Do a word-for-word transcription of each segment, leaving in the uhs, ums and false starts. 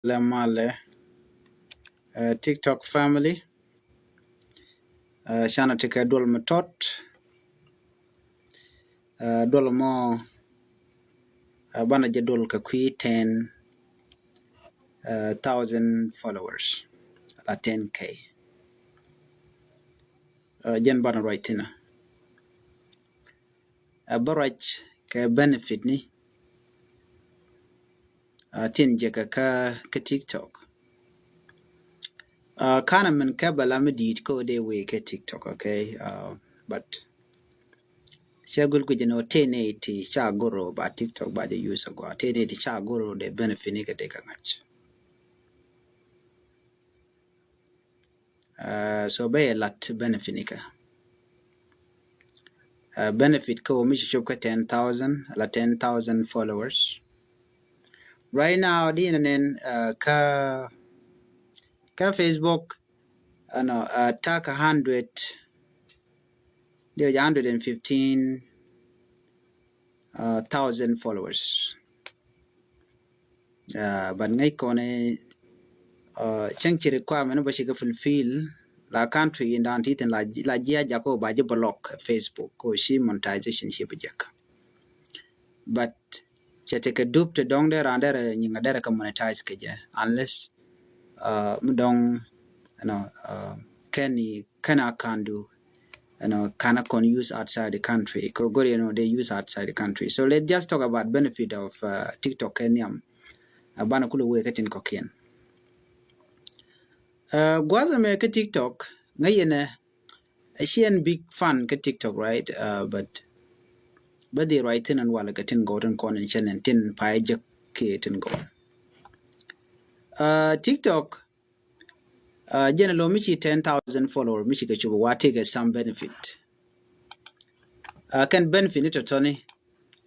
Lɛ malɛ, eh, TikTok family. Eh, canɛ ti kɛ duɔl mi tɔt. Eh, duɔl mɔ, eh, banɛ jɛ duɔl kɛ kui̱ ten, eh, thousand followers la ten K. Eh, jɛn banɛ ruac thinɛ. Eh, bä ruac kɛ benefit ni, ah, tin jɛ kɛ kä, kä TikTok. Ah, kanɛ min kɛ bɛ la mi di̱i̱t kä dee wee kɛ TikTok, okay? Ah, but cɛ gul guic ni wä tene ti ca goro ba TikTok ba jɛ use agua. Tene ti ca goro dee benefit ni kɛ dee kɛ ŋa̱c. Ah, so bɛ yɛ lat benefit ni kɛ. Ah, benefit kä wä mi ci cop kä ten thousand la ten thousand followers. Right now di nɛ nɛn, ah, kä, kä Facebook, ah, no, ah, tak a hundred, di wä jɛ hundred and fifteen, ah, thousand followers. Ah, but ŋäc kɔn, ah, cäŋ ci requirement bä ci kɛ fulfill la country in dan ti thin la, la jiɛ jakä ba ji̱ block Facebook ko ci monetization ci bi jek. But cɛ tekɛ dup ti dɔŋ dee ran derɛ nyiŋa derɛ kɛ monetize kɛ jɛ unless, ah, mi dɔŋ, you know, ah, kɛn i, kɛn a kan du, you know, kan a kɔn use outside the country. Kɛ gori, you know, they use outside the country. So let's just talk about benefit of, ah, TikTok kɛ nhiam. Ah, banɛ kulɛ wee kä tin kɔkiɛn. Ah, gua̱th ɛmɛ kä TikTok ŋäc yɛnɛ, a ciɛn big fan kä TikTok, right? Ah, but bä dhi ruac thin ɛn walɛ kɛ tin gɔw tin kɔn in cɛn ɛn tin pay jek kiɛ tin gɔw. Ah, TikTok, ah, jɛn a lo̱ mi ci ten thousand follower mi ci kɛ cop wa tekɛ some benefit. Ah, kɛn benefit ni tɔtɔni,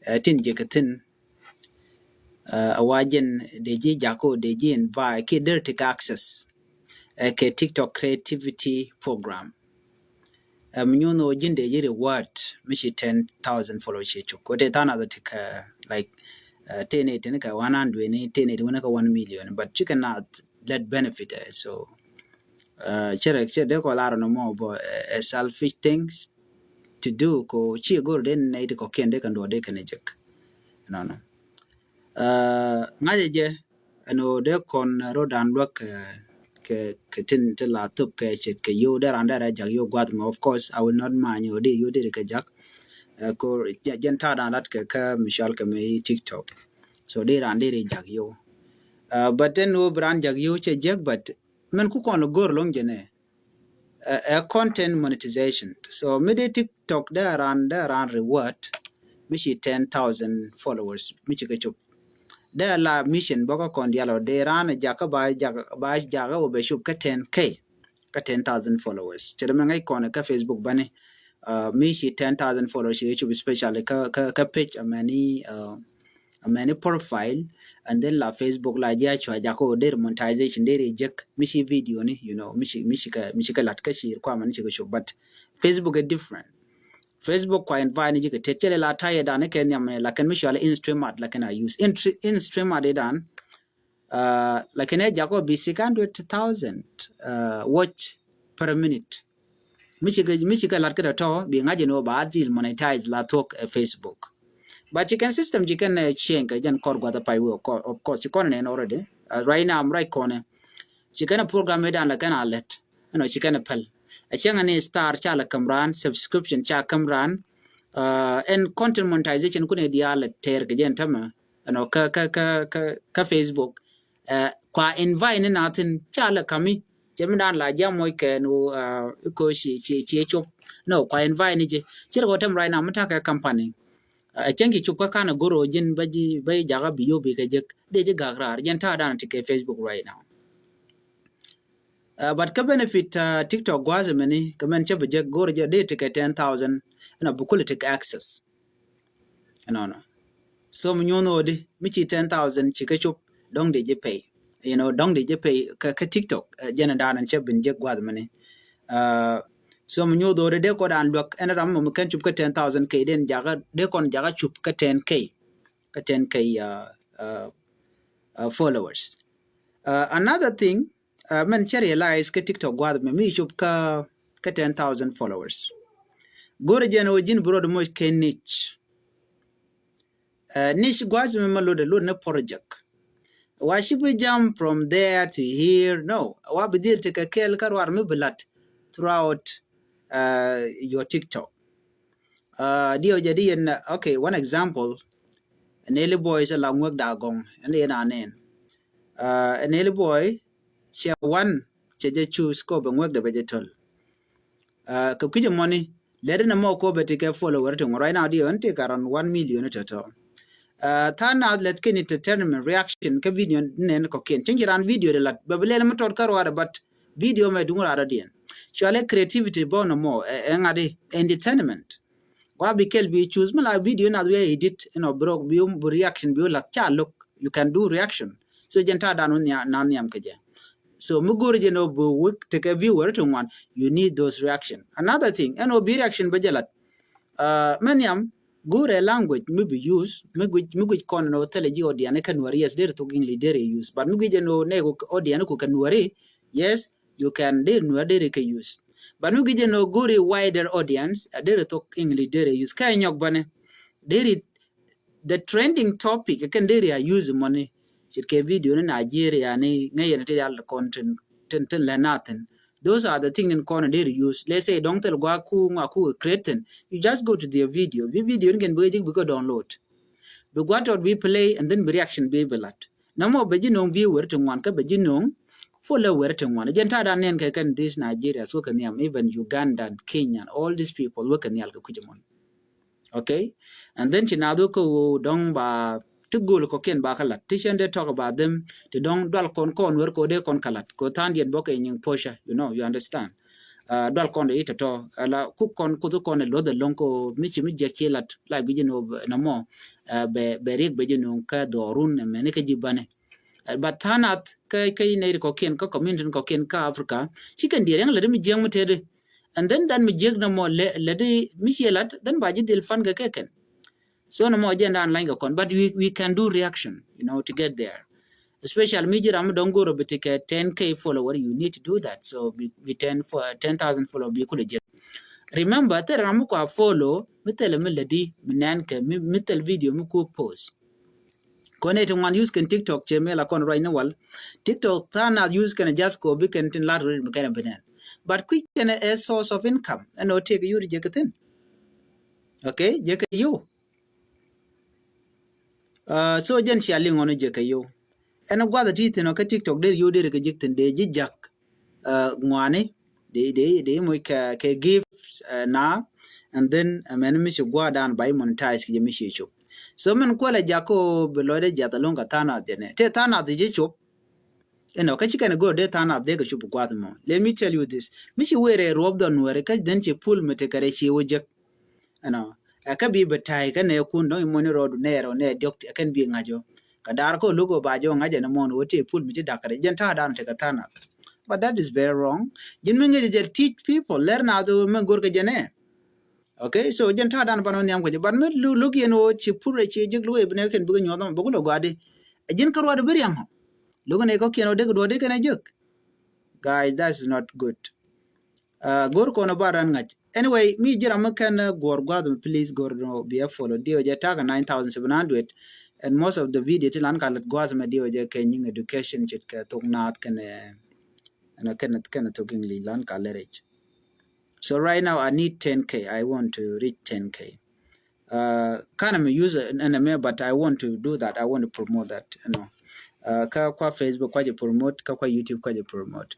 ah, tin jek kɛ thin, ah, a wa jɛn dee ji̱ jakä dee ji̱ invite kiɛ der tekɛ access, ah, kɛ TikTok creativity program. Ah, mi nyuɔn wä ji̱n dee ji̱ reward mi ci ten thousand follower ci cop. Ko te than other tekɛ, like, ah, tene tene kɛ one hundred ni, tene tene kɛ one million, but you cannot let benefit, eh, so, ah, cɛ rɛ, cɛ dee kɔ lar nɔ mɔ bɔ, eh, eh, selfish things to do ko ci gor den nɛ ti kɔ kiɛn de kan do de kan jek. No, no. Ah, ŋa̱cɛ jɛ ɛn ɣöö dee kɔn rot an luäk kɛ, kɛ, kɛ tin ti la thop kɛ ce̱tkɛ yio̱w dee ran dee rɛ jak yio̱w gua̱th ŋɔ. Of course, I will not mind ɣöö dee yio̱w dee ri kɛ jak. Ɛ, ko jɛ-, jɛn ta̱a̱ dan lat kɛ kä mi cual kɛ mi TikTok. So dee ran dee ri jak yio̱w. Ɛ, but ɛn ɣöö bi ran jak yio̱w cɛ jek, but mɛn ku kɔn lɛ go̱r lo̱ŋ jɛ nɛ. Ɛ, ɛ content monetization. So mi dee TikTok dee ran, dee ran reward mi ci ten thousand followers mi ci kɛ cop. Dee la mission bä kä kɔn dial ɔ dee ran jakä ba jakä, ba jakä wä bɛ cop kä ten K, kä ten thousand followers. Cɛ dee mɛ ŋäc kɔn kä Facebook bäni, uh, mi ci ten thousand followers ci kɛ cop, especially kä, kä, kä page amäni, uh, amäni profile, and then la Facebook la ji̱ a cua jakä wä der monetization der jek mi ci video ni, you know, mi ci, mi ci kɛ, mi ci kɛ lat kä ci requirement ni ci kɛ cop, but Facebook is different. Facebook kua invite ni ji̱ kɛ tet cɛ lɛ la ta̱yɛ dan ni kɛ nhiam ni, lakin mi cual in-stream ad lakin a use in-, in-stream ad idan. Uh, lakin ɛ jakä bi six hundred thousand, uh, watch per minute. Mi ci kɛ, mi ci kɛ lat kɛ dɔ tɔ bi ŋa̱c in wä ba dhil monetize la thuɔk, uh, Facebook. But ci kɛn system ci kɛn, uh, change kɛ jɛn kɔr guath a pay wä, of course ci kɔn nɛn already. Uh, right now I'm right kɔn. Ci kɛn a program idan la kɛn a lɛt. Ɛnɔ ci kɛn a pɛl. A cɛŋ ni star ca la käm ran, subscription ca käm ran. Uh, ɛn content monetization kun i̱ diaal a tɛɛr kɛ jɛn tämɛ. Ɛnɔ kä, kä, kä, kä, kä Facebook. Uh, kua invite ni na thin ca la kämi. Cɛ mi dan la jam moc kɛ ni, uh, ko ci, ci, ci cop. No, kua invite ni jɛ. Ci rɛ kɔ tem right now mi ta̱ kɛ company. A cäŋ ci cop kä kan a goro ji̱n bä ji̱, bä ji̱ jakä bi yio̱w bi kɛ jek. Dee ji̱ gak raar. Jɛn ta̱a̱ dan ti kɛ Facebook right now. Uh, but kä benefit, uh, TikTok gua̱a̱th mɛni kɛ mɛn cä bi jek goro jɛ dee ti kɛ ten thousand. Ɛn a bi kul ti kɛ access. Ɛnɔnɔ. So mi nyuɔ̱n ɣöö di mi ci ten thousand ci kɛ cop dɔ̱ŋ dee ji̱ pay. You know, dɔ̱ŋ dee ji̱ pay kä, kä TikTok, uh, jɛn dan cä bin jek gua̱a̱th mɛni. Uh, so mi nyuɔ̱th ɣöö dee kɔn dan luäk ɛn ram mɔ mi kɛn cop kä ten thousand K den jakä dee kɔn jakä cop kä ten K. Kä ten K, uh, uh, uh, followers. Uh, another thing, uh, mɛn cä realize kä TikTok gua̱th mɛ mi cop kä kä ten thousand followers. Go̱rɛ jɛn ɣöö ji̱n bi rɔɔd moc kɛ niche. Uh, niche gua̱th mɛ ma lotdɛ, lotdɛ ni project. Wa ci bi jump from there to here, no. Wa bi dhil tekɛ kɛɛl kä ruaar mi bi la̱t throughout, uh, your TikTok. Uh, diɛw jɛ di yɛn, uh, okay, one example. Nelly Boy cɛ la ŋuek da gɔŋ ɛn yɛn a nɛn. Uh, Nelly Boy cɛ wan cɛ jɛ choose kɔ bɛ ŋuek dɛ bɛ jɛ töl. Uh, kɛ kui̱c ɛmɔni lɛri na mɔ kɔ bɛ ti kɛ follower ti ŋuɔr right now di ɣän ti kɛ around one million tɔtɔ. Uh, tha̱a̱ŋ nath lɛt kɛn entertainment reaction kä video nɛn kɔkiɛn cieŋ ci raan video di lat bɛ bi lɛl mi tɔt kä ruaadɛ, but video mɛ duŋ raadɔ diɛn. Cualɛ creativity bä nɔmɔ ɛ ŋa̱t di entertainment. Wa bi kɛl bi choose mi la video nath wi̱i̱ edit inɔ bi rɔ bi reaction bi la ca look, you can do reaction. So jɛn ta̱a̱ dan wä na nhiam kɛ jɛ. So mi go̱o̱ri jɛn ɔ bi wik tekɛ viewer ti ŋuan, you need those reaction. Another thing ɛn ɔ bi reaction bä jɛ lat. Uh, mɛ nhiam go̱o̱rɛ language mi bi use mi guic mi guic kɔn ɛn ɔ thilɛ ji̱ audience kɛ Nuäri, yes, deri thok English deri use, but mi guic ɛn ɔ nɛ audience ku kɛ Nuäri, yes, you can deri Nuäri deri kɛ use. But mi guic ɛn ɔ go̱o̱ri wider audience a deri thok English deri use kɛ nyɔk bäni deri the trending topic kɛn deri a use mɔni. Ce̱tkɛ video ni Nigeria ni ŋäc yɛn ti yal kɔn tin tin tin lɛ nathin. Those are the thing in kɔn deri use. Let's say dɔŋ thil gua ku ŋua ku create thin. You just go to their video. Bi video ni kɛn bi jik bi kɛ download. Bi gua tɔt bi play and then bi reaction bi bi lat. Nɔmɔ bɛ ji̱ no̱o̱ŋ viewer ti ŋuan kä bɛ ji̱ no̱o̱ŋ follower ti ŋuan. Jɛn ta̱a̱ dan nɛn kɛ kɛn this Nigeria so kɛ nhiam even Ugandan, Kenyan, all these people wä kɛ nhial kɛ kui̱c mɔn. Okay. And then ci naath wä kä ɣöö dɔ̱ŋ ba ti go̱o̱l kɔ̱kiɛn ba kä la̱t ti cɛn dee talk about them ti dɔ̱ŋ dual kɔn kɔn wer kɛ ɣöö dee kɔn kä la̱t kɛ ɣöö tha̱a̱ŋ diɛn bɔk kɛ nyiŋ posha, you know, you understand. Uh, dual kɔn dee i̱ tɔ̱tɔ̱ ala kuk kɔn kuth kɔn ɛ luɔth ɛlɔ̱ŋ kɛ ɣöö mi ci mi jiɛk ci la̱t la gui̱c in ɣöö nɔmɔ, uh, bɛ bɛ riɛk bɛ ji̱ nuŋ kä dhɔrun ɛmɛni kä ji̱ bani. Uh, but tha̱a̱ŋ nath kä kä nɛy ri kɔ̱kiɛn kä community kɔ̱kiɛn kä Africa ci kɛn diɛɛr yɛn lät mi jiɛk mi tëëdi. And then that mi jiɛk nɔmɔ lɛ lɛ di mi ciɛ lat then ba ji̱ dhil fan kɛ kɛ kɛn. So nɔmɔ jɛn dan lany kɛ kɔn, but we, we can do reaction, you know, to get there. Especially mi ji̱ ram mi dɔ̱ŋ go̱r bi ti kɛ ten K follower, you need to do that. So bi, bi ten fo-, ten thousand follower bi kulɛ jiɛk. Remember thil ram mi kua follow mi thil mi lɛ di mi nɛn kɛ mi, mi thil video mi ku post. Kɔn ɛ ti ŋuan use kɛn TikTok cɛ mɛ la kɔn ruac ni wal. TikTok tha̱a̱ŋ nath use kɛn just ko bi kɛn tin lat rot mi kɛn bi nɛn. But kui̱c kɛn ɛ source of income ɛn ɔ tëëk yur jɛ kɛ thin. Okay, jɛ kɛ yur. Uh, so jɛn cia liŋ ɔn jɛ kɛ yur. Ɛn guath ti thin ɔ kɛ TikTok der yur der kɛ jik thin dee ji̱ jak. Uh, ŋuani dee dee dee moc kɛ kɛ gift, uh, na, and then, uh, mɛn mi ci gua̱a̱ dan ba i̱ monetize kɛ jɛ mi ci cop. So mɛn kuɛlɛ jak ko bi lɔcdɛ jiath alɔŋ kɛ tha̱a̱ŋ nath jɛ nɛ te tha̱a̱ŋ nath jɛ cop. Ɛnɔ kä ci kɛn go̱o̱r dee tha̱a̱ŋ nath dee kɛ cop gua̱a̱th mɔ. Let me tell you this. Mi ci wëë rɛɛ ruɔp dhɔn nuɛri kä then ci pul mi tekɛ rɛy ci wä jek. Ɛnɔ ɛ kä bi bɛ ta̱y kä nɛ kun dɔ̱ŋ imɔni rɔɔdu nɛɛr ɔ nɛɛ diɔk ɛ kɛn bi ŋa̱c ɔ. Kɛ da̱r kä lo̱k ɔ ba jɔ ŋa̱c ɛn mɔn wä tëë pul mi ci da̱k kɛ rɛy jɛn ta̱a̱ da̱a̱n tekɛ tha̱a̱ŋ nath. But that is very wrong. Ji̱n mi ŋi̱c jɛ teach people lɛr nath ɔ mɛ go̱r kɛ jɛ nɛ. Okay, so jɛn ta̱a̱ da̱a̱n ban wä nhiam kɛ jɛ. But mi lo̱k yɛn wä ci pul rɛy ci jek lo̱k ɛ bi nɛ kɛn bikɛ nyuɔth ɔmɔ bä kulɛ gua̱a̱di. Ɛ ji̱n kä rua̱di bi riaŋ ɔ. Lo̱k nɛ kɔ̱kiɛn ɔ dek duɔ̱ɔ̱di kɛn ɛ jek. Guys, that's not good. Uh, go̱r kɔn ɔ ba ran ŋa̱c. Anyway, mi ji̱ ram mi kɛn, uh, guɔ̱r gua̱th mi please go̱r nɔ bi a follow. Diɛ wä jɛ ta̱a̱ kɛ nine thousand seven hundred. And most of the video ti lan ka lät gua̱th mi diɛ wä jɛ kɛ nyiŋ education ce̱tkɛ thok naath kɛnɛ, ɛnɔ kɛnɛ, kɛnɛ thok English lan ka lɛ rich. So right now I need ten K. I want to reach ten K. Uh, kanɛ mi use ɛnɛ mɛ, but I want to do that. I want to promote that, you know. Uh, kä kua Facebook kua jɛ promote, kä kua YouTube kua jɛ promote.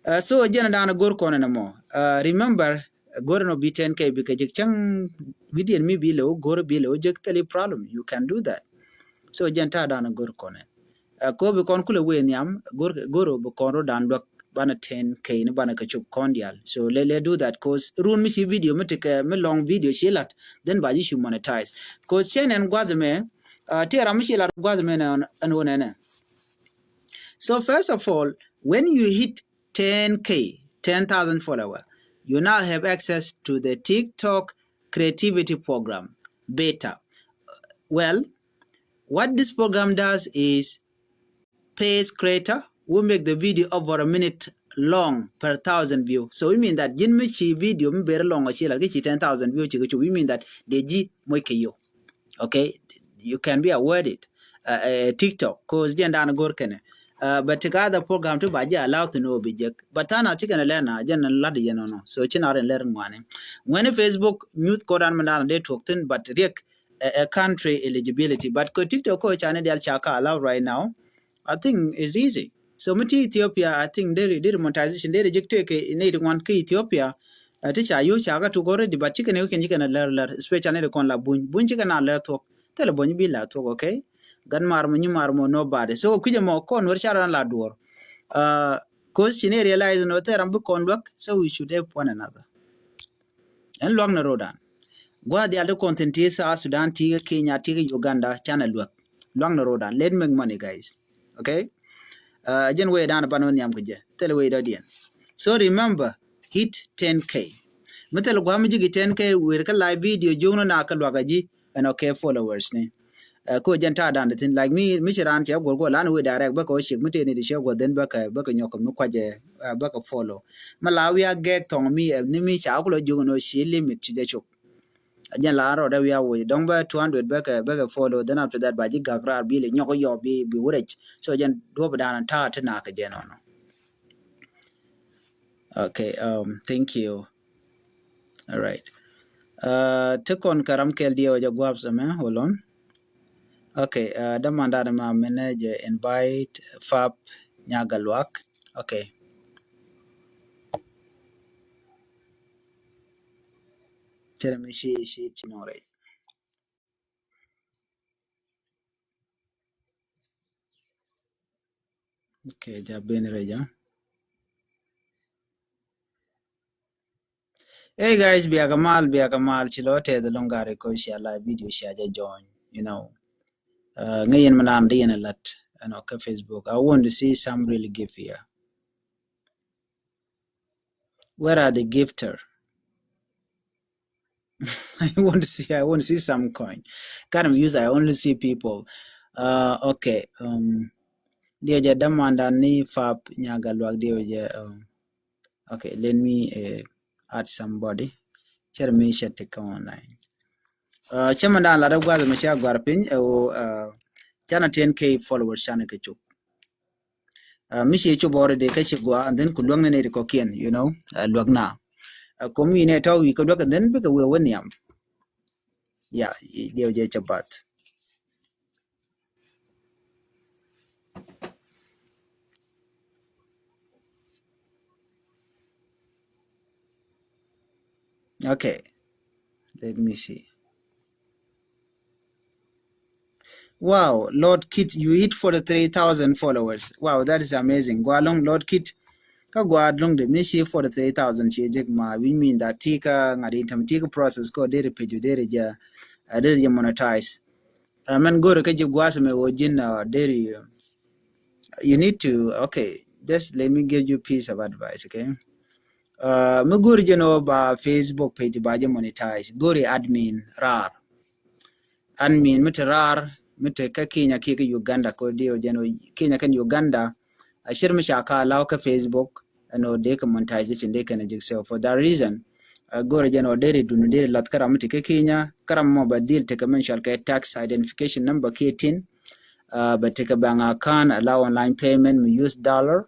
Uh, so jɛn dan go̱r kɔn ɛnɛ mɔ. Uh, remember, go̱r ɛnɔ bi ten K bikɛ jek cäŋ, within mi bi lɛ wä go̱r bi lɛ wä jek thil i̱ problem. You can do that. So jɛn ta̱a̱ dan go̱r kɔn ɛ. Uh, ko bi kɔn kulɛ wee nhiam, go̱r, go̱r bi kɔn rɔ dan luäk banɛ ten K ni banɛ kɛ cop kɔn dial. So let, let do that, 'cause run mi ci video mi tekɛ mi long video ci lat, then ba ji̱ cu monetize. 'Cause cɛn ɛn gua̱th mɛ, uh, ti ram mi ci lat gua̱th mɛ nɛ ɛn wä nɛnɛ. So first of all, when you hit ten K, ten thousand follower, you now have access to the TikTok creativity program, beta. Well, what this program does is pays creator who make the video over a minute long per thousand view. So it mean that ji̱n mi ci video mi ber lɔŋ a ci lat ki ci ten thousand view ci kɛ cop, it mean that dee ji̱ moc kɛ yo. Okay, you can be awarded uh, uh, TikTok, cause jɛn dan go̱r kɛnɛ. Uh, but ti ka other program ti ba jɛ allow thin o bi jek. But than a ti kɛnɛ lɛ na jɛn lat yɛn nɔ. So ci na rin lɛr ŋuani. Ŋuani Facebook nyuth kodan mi dan de tuok thin, but riek a, a country eligibility. But ko TikTok ko chani dial chaka allow right now. I think it's easy. So mi ti Ethiopia, I think deri, deri monetization, deri jik teke ne iti ŋuan ki Ethiopia. Uh, ti cha yu chaka tuk already, but chicken you can, you can learn, learn, especially the kon la buny. Buny chicken na learn tok. Tell buny bi la tok, okay? Gan mar mo, nyi mar mo, nobody. So kuja mo kon wer chara la duor. Uh, cause chine realize no te ram bi kon luak, so we should help one another. Ɛn luak ni rodan. Gua dial di kon thin ti South Sudan, ti Kenya, ti Uganda, chana luak. Luak ni rodan. Let make money, guys. Okay? Uh, jɛn wee dan ban wä nhiam kɛ jɛ. Thil wee dɔ diɛn. So remember, hit ten K. Mi thil gua mi jiki ten K, wir kä live video, jung ni na kä luak a ji, ɛn okay followers ni. Uh, ko jɛn ta dan di thin, like mi, mi ci ran cɛ guor guor lan wee direct, bä kɛ wä cik, mi teni di cɛ guor dhin bä kɛ, bä kɛ nyɔk mi kuacɛ, uh, bä kɛ follow. Mi la wia gɛk thɔŋ mi, uh, ni mi ca kulɔ jung ni wä ci limit ci jɛ cuk. Jɛn la rɔ dɛ wia woi dɔŋ bɛ two hundred bɛ kɛ, bɛ kɛ follow, then after that ba ji̱ gak raar bi lɛ nyɔk yɔ bi, bi wurec. So jɛn duɔp dan ta ti na kɛ jɛn ɔnɔ. Okay, um, thank you. All right. Uh, ti kɔn kɛ ram kɛl diɛ wä jɛ guap sɛ mɛ, hold on. Okay, uh, däman dan ma mɛ nɛ jɛ invite Fap Nyaga Luak. Okay. Cɛ mi ci, ci, ci nɔ rɛy. Okay, ja ben rɛy ja. Hey guys, bia kɛ mal, bia kɛ mal, ci lɔ tɛth lɔŋ gari ko cia la video cia ja join, you know. Uh, ŋa yen mi nan di yen a lat, you know, kä Facebook. I want to see some really gift here. Where are the gifter? I want to see, I want to see some coin. Kind of use, I only see people. Uh, okay. Um, diɛ jɛ dämanda ni Fap Nyaga Luak diɛ jɛ. Um, okay, let me, uh, add somebody. Cɛ mi cɛ ti come online. Uh, cɛ mi dan la dä guath mi cɛ guar piny, uh, uh, canɛ ten K followers canɛ kɛ cop. Uh, mi ci cop already kä ci gua, and then ku luäk ni nɛy ti kɔkiɛn, you know, uh, luäk na. Uh, komi inɛ tɔ̱ wi̱i̱ kä luäk, and then bikɛ wee wä nhiam. Ya, diɛw jɛ cɛ bath. Okay. Let me see. Wow, Lord Kit, you hit forty-three thousand followers. Wow, that is amazing. Gua lɔŋ Lord Kit. Kä gua lɔŋ de mi ci forty-three thousand ci jek ma, which mean that ti kä ŋa̱t in tam ti kä process ko deri page deri jɛ, uh, deri jɛ monetize. Uh, mɛn gori kä ji̱ gua̱a̱th mɛ wä ji̱n, uh, deri, uh, you need to, okay, just let me give you piece of advice, okay? Uh, mi gori jɛ nɔ ba Facebook page ba jɛ monetize. Gori admin raar. Admin mi te raar, mi te kä Kenya kiɛ kä Uganda, ko diɛ wä jɛ nɔ Kenya kɛn Uganda. A cir mi ca ka allow kä Facebook, ɛn ɔ dee kɛ monetization dee kɛn a jik. So for that reason, uh, gori jɛ nɔ deri duni deri lath kä ram mi te kä Kenya, kä ram mɔ ba dhil te kɛ mɛn cual kɛ tax identification number kiɛ tin. Uh, bɛ te kɛ bank account, allow online payment, mi use dollar,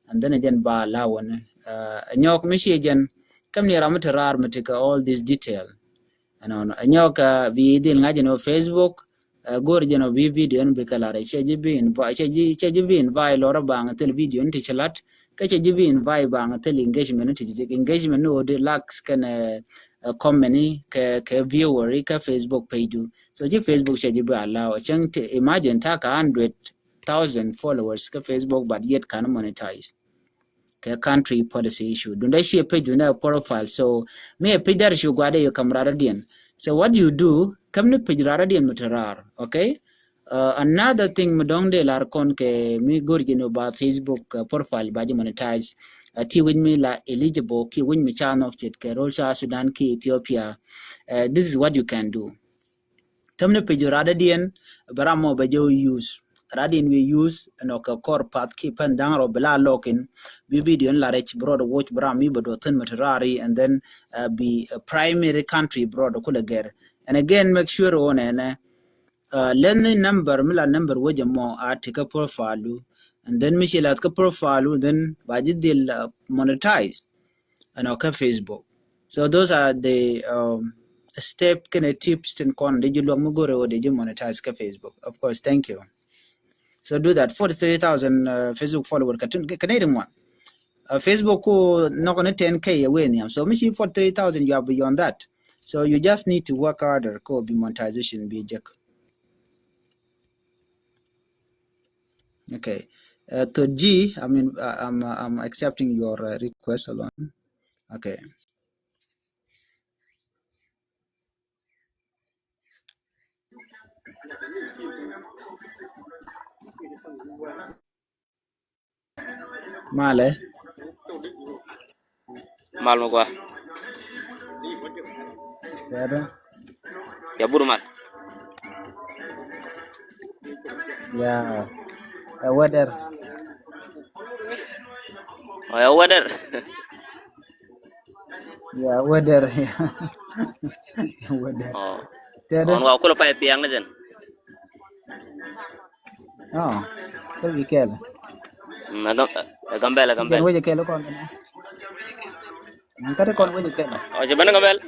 and then jɛn ba allow wani. Uh, nyɔk mi ci jɛn, kam ni ram mi te raar mi te kɛ all this detail. Ɛnɔnɔ, ɛ nyɔk, uh, bi dhil ŋa̱c ɛn ɔ Facebook, uh, go̱o̱r jɛn ɔ bi video ɛn bi kɛ lar, cɛ ji̱ bi invite, cɛ ji̱, cɛ ji̱ bi invite lɔrä baŋ thil video ni ti ci lat, kä cɛ ji̱ bi invite baŋ thil engagement ni ti ci, engagement ni ɣöö di likes kɛnɛ, uh, comment ni kɛ, kɛ viewer ni kä Facebook page du. So ji̱ Facebook cɛ ji̱ bi allow, cäŋ ti imagine ta̱a̱ kɛ hundred thousand followers kä Facebook, but yet can't monetize. Kɛ country policy issue. Dundɛ ciɛ page, dundɛ profile. So mi ɛ page dɛr cu guadɛ yɛ kam rara diɛn. So what you do, kam ni page rara diɛn mi te rar, okay? Uh, another thing mi dɔŋ dee lar kɔn kɛ mi go̱r jɛ ni ba Facebook, uh, profile ba jɛ monetize. Uh, ti wi̱c mi la eligible, ki wi̱c mi ca nhɔk ce̱t kɛ rol ca Sudan ki Ethiopia. Uh, this is what you can do. Kam ni page rara diɛn, bɛ ram mɔ bɛ jɛ use. rat in wi̱i̱ use, ɛnɔ kɛ kɔr path ki pɛn dha̱a̱ŋ rɔ bi la lɔk in, bi video in la rɛc bi rɔɔdɛ watch bi ram mi bɛ duɔth thi̱n mɛ ti raar i̱, and then, uh, bi, uh, primary country bi rɔɔdɛ kulɛ gɛr. And again, make sure ɣöö nɛnɛ, uh, lɛn ni number, mi la number wecɛ mɔ a ti kä profile du, and then mi ci lath kä profile du, then ba ji̱ dhil, uh, monetize, ɛnɔ kä Facebook. So those are the, um, step kɛnɛ tips tin kɔn di ji̱ luɔk mi go̱rɛ wä di ji̱ monetize kä Facebook. Of course, thank you. So do that. Forty-three thousand, uh, Facebook follower ka tin, ka nɛy ti ŋuan. Uh, Facebook ku nɔk ni ten K away niam. So mi ci forty-three thousand, you are beyond that. So you just need to work harder ko bi monetization bi jek. Okay. Uh, third G, I mean, uh, I'm, uh, I'm accepting your, uh, request alone. Okay. Malɛ. Mal mɛ gua. Yɛdɛ. Ya bur mal. Ya. Ɛ wɛdɛr. Ɔ, ya wɛdɛr. Ya wɛdɛr. Wɛdɛr. Ɔ. Tɛdɛ. Ɔn wa kulɛ pay piaŋ ni jɛn. Ɔ, kä bi kɛl. Mm, ɛ Gam-, ɛ Gambɛl, ɛ Gambɛl. Wecɛ kɛl kɔn. Mm, kä ti kɔn wecɛ kɛl. Ɔ, cɛ ben Gambɛl.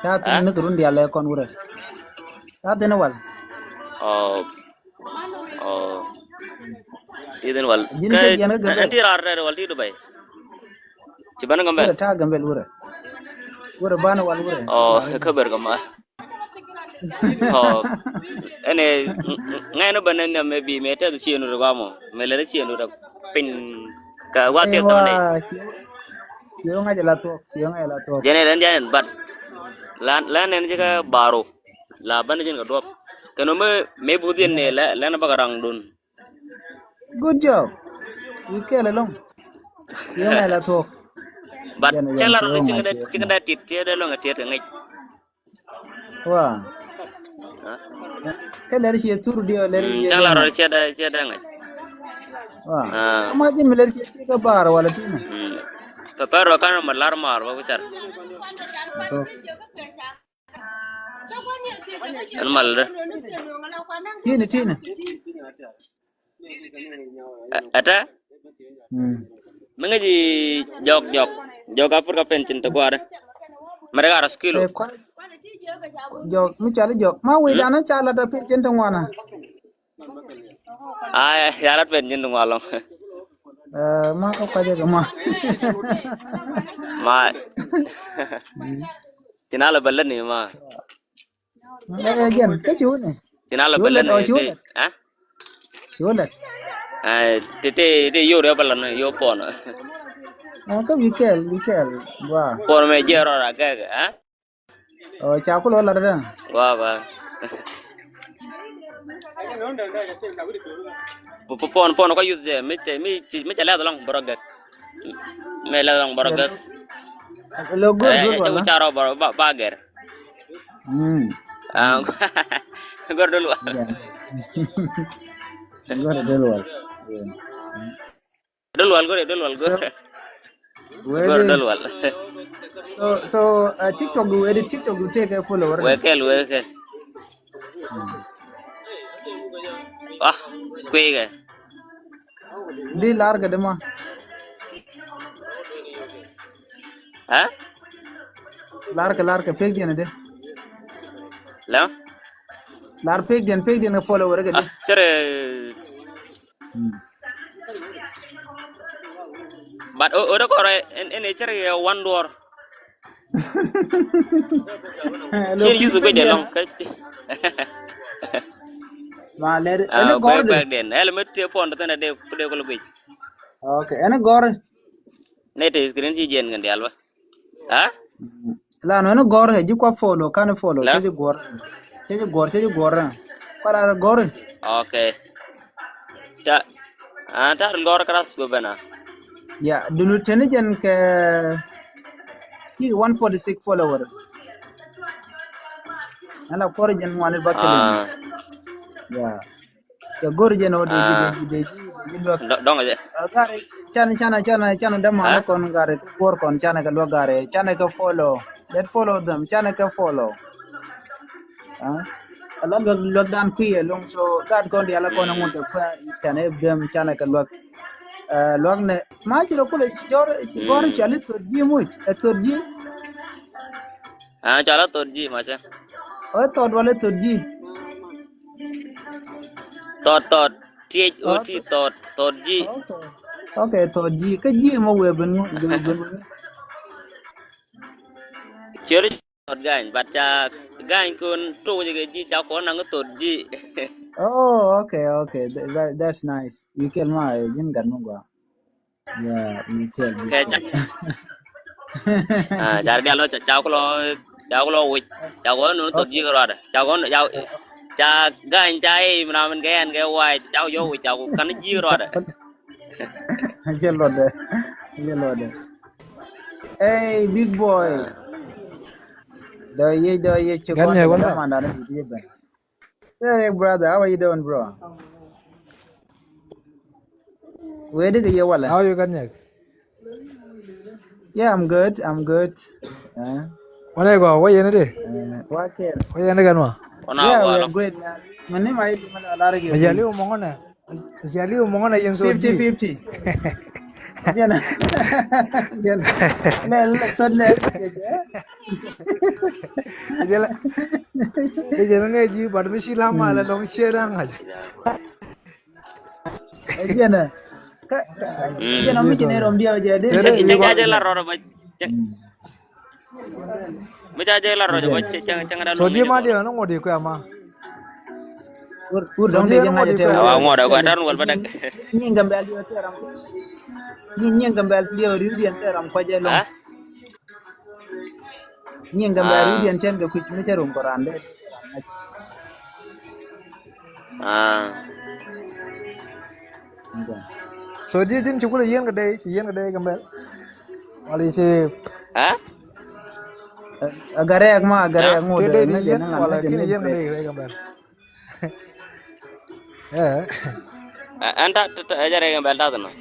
Ta thin ni kɛ run dial ɛ kɔn wurɛ. Ta thin wal. Ɔ. Ɔ. Ti thin wal. Ji̱n cɛ jiɛn kä Gambɛl. Ɛn ti raar rɛɛr wal ti Dubai. Ci ben Gambɛl. Wurɛ ta Gambɛl wurɛ. Wurɛ ban wal wurɛ. Ɔ, kä ber kɛ ma. Ɔ, ɛn ɛ, ŋɛn bä nɛn nɛ mɛ bi mɛ tɛth ciënu rɛ guamɔ mɛ lɛ ciënu rɛ piny. Ka wa tɛth tɔmɛ. Cië ŋac la tuɔk, cië ŋac la tuɔk. Jɛn ɛ lɛn jɛn ɛ bat. La, la nɛn jɛ kɛ baro. La ban jɛn kɛ duɔp. Kɛn mɛ, mɛ bu dhien nɛ lɛ, lɛn bä kɛ raŋ dun. Good job. Wi kɛl ɛlɔŋ. Cië ŋac la tuɔk. Bat cɛ la rɔ ciŋ dɛ, ciŋ dɛ tit, ciɛ dɛ lɔŋ ɛ tit kɛ ŋɛc. Wa. Kɛ lɛr ciɛ thur diɛ lɛr. Cɛ la rɔ ciɛ dɛ, ciɛ dɛ ŋac. Wa. Ama ji̱n mi lɛr ciɛ ciɛ kɛ bar wala tinɛ. Pɛ pɛ rɔ kan ma lar mar ba ku car. Ɛn mal dɛ. Tinɛ, tinɛ. Ɛ-, ɛtɛ? Mm. Mi ŋäc i̱ jɔk, jɔk. Jɔk Africa pen cin te gua̱a̱rä. Mɛrɛ ka rɔs kilo. Ɛ, kua-, jɔk, mi cɔal i̱ jɔk. Ma wecdan ca lat a pen cin te ŋuan a. Ay, ya lat pen cin te ŋuan lɔŋ. Ɛ, ma kä kuacä kɛ ma. Ma. Mm. Cin a lɛ bä lät ni ma. Ɛ, jɛn, kä ci wunɛ. Ci na lɛ bä lät ni, ci wunɛ. Ɛ? Ci wunɛ. Ɛ, ti, ti, ti yor yɔ bä lät ni, yor pɔn. Ɛ, kä bi kɛl, bi kɛl, wa. Pɔn mɛ jɛ rɔ ra gɛgɛ, ɛ? Ɔ, ca kulɔ lat dɛ. Wa, wa. P-, p-, pɔn, pɔn kɔ use dɛ, mi cɛ, mi cɛ, mi cɛ lɛth lɔŋ bä rɔ gɛk. Mi lɛth lɔŋ bä rɔ gɛk. Lo good, ɛ, good ɛ, wala? Ca rɔ bä, ba, ba gɛr. Mm. Ah, gɔr dol wal. Yeah. Gɔr dol wal. Yeah. Dol wal, gɔr dol wal, gɔr. So, gɔr dol wal. So, so, uh, TikTok du, edit TikTok du, take a follower. Wekɛl, wekɛl. Mm. Ah, kuekɛ. Di lar kɛ dema. Ɛ? Lar kɛ, lar kɛ pek diɛn ɛ di. La? Lar pek diɛn, pek diɛn kɛ follower kɛ di. Ah, cɛrɛ. Hmm. But o, o de kɔrɛ, ɛn, ɛn cɛrɛ one door. Cin yusu guec ɛlɔŋ kä. Ma lɛr, ah, ɛn gɔr de. Bɛk den. Ɛl mɛ tëë pɔn thin a dee, dee kɔl guec. Okay, ɛn gɔr. Ne te screen ci jiɛn kɛn dial ba. Ha? La nɔ ɛn gɔr ɛ ji̱ kua follow, kan follow. Cɛ ji̱ gɔr. Cɛ ji̱ gɔr, cɛ ji̱ gɔr. Kua la gɔr. Okay. Ta, ah, ta gɔr kras go bena. Ya, dulu teni jɛn kɛ ti one forty-six follower. Ala kɔr jɛn ŋuani ba kelen. Ah. Yeah. Cɛ go̱r jɛ nɔ dee ji̱, dee ji̱, dee ji̱ luäk. Dɔŋ jɛ. Gari, canɛ, canɛ, canɛ, canɛ dämanɛ kɔn gari, go̱r kɔn canɛ kɛ luäk gari, canɛ kɛ follow. That follow them, canɛ kɛ follow. Ɛ la luäk, luäk dan kui̱ ɛlɔ̱ŋ, so gat kɔn diaal kɔn ŋut kɛ kuɛ canɛ them, canɛ kɛ luäk. Ɛ luäk nɛ ma ci rɔ kulɛ jɔr gɔr cɔal i̱ thot ji̱ muc, ɛ thot ji̱. Ɛ cɔal i̱ thot ji̱ macɛ. Ɛ thot wala thot ji̱. Thot, thot. T H O T, thot, thot ji̱. Okay, thot ji̱. Kä ji̱ mɔ wee ben ŋu, ben ŋu. Ciöri thot gany, but ca gany kun tuk jɛ kɛ ji̱ ca kɔn naŋ thot ji̱. Oh, okay, okay. That, that, that's nice. You kill my, ji̱n gat mi gua. Yeah, you kill, you kill. Car dial lɔ ca, ca kulɔ, ca kulɔ wic, ca kulɔ nun thot ji̱ kɛ ruadɛ, ca kulɔ, ca, ca gany ca i̱ mi na min kɛ ɛn kɛ wa̱i̱, ca kulɔ wic, ca kulɔ kan ji̱ kɛ ruadɛ. Jɛ luɔtdɛ, jɛ luɔtdɛ. Hey, big boy. Dɔ yec, dɔ yec, ci kɔn dɛ mandan ni bit yɛ ben. Hey, brother, how are you doing, bro? Wee di kɛ yɛ walɛ. How you, Gatnyɛk? Yeah, I'm good, I'm good. Wanɛ gɔ, wä yɛn di? Wä kɛl. Wä yɛn di kɛn wa? Yeah, we are great, man. Mɛ ni ma yi di ma la lar kɛ. Mɛ yɛ liw mɔŋɔ nɛ. Mɛ yɛ liw mɔŋɔ nɛ yɛn so fifty fifty. Jɛn. Jɛn. Lɛ, lɛ, tɔt lɛ. Jɛ lɛ. Jɛ lɛ ŋɛ ji̱, but mi ci la ma lɛ lɔŋ ciɛ da̱ŋ ŋa̱c. Ɛ jɛnɛ. Kä, kä, jɛnɛ mi ci nɛ rɔm diɛ jɛ di. Cɛ, cɛ, cɛ, jɛ la rɔrɔ ba. Cɛ. Mi ca jɛ la rɔrɔ ba, cɛ, cɛ, cɛ ŋa da. So lɔŋ di ma mi di jɛ. Nɔ ŋɔ di kuɛ ma. Kur, kur dɔŋ di jɛ ŋa jɛ tɛ. Wa ŋɔ da kuɛ tar wal ba dɛk. Nyi Gambɛl diɛ tɛ ram. Nyi, nyi Gambɛl diɛ ri diɛ tɛ ram kuɛ jɛ lɔŋ. Ha? Nyiŋ Gambɛl, ah, rudiɛn cɛn kɛ kui̱c mi cɛ rum kɛ randɛ. Ah. So di ji̱n ci kulɛ yien kɛ dee, ci yien kɛ dee Gambɛl. Wala ci. Ah? Ɛ, ɛ, garɛk ma, garɛk ŋut, te dee di yien, wala kini yien kɛ dee Gambɛl. Eh. Ɛ, ɛn ta, ta, ta, ɛ jɛ rɛ Gambɛl ta thin ɔ.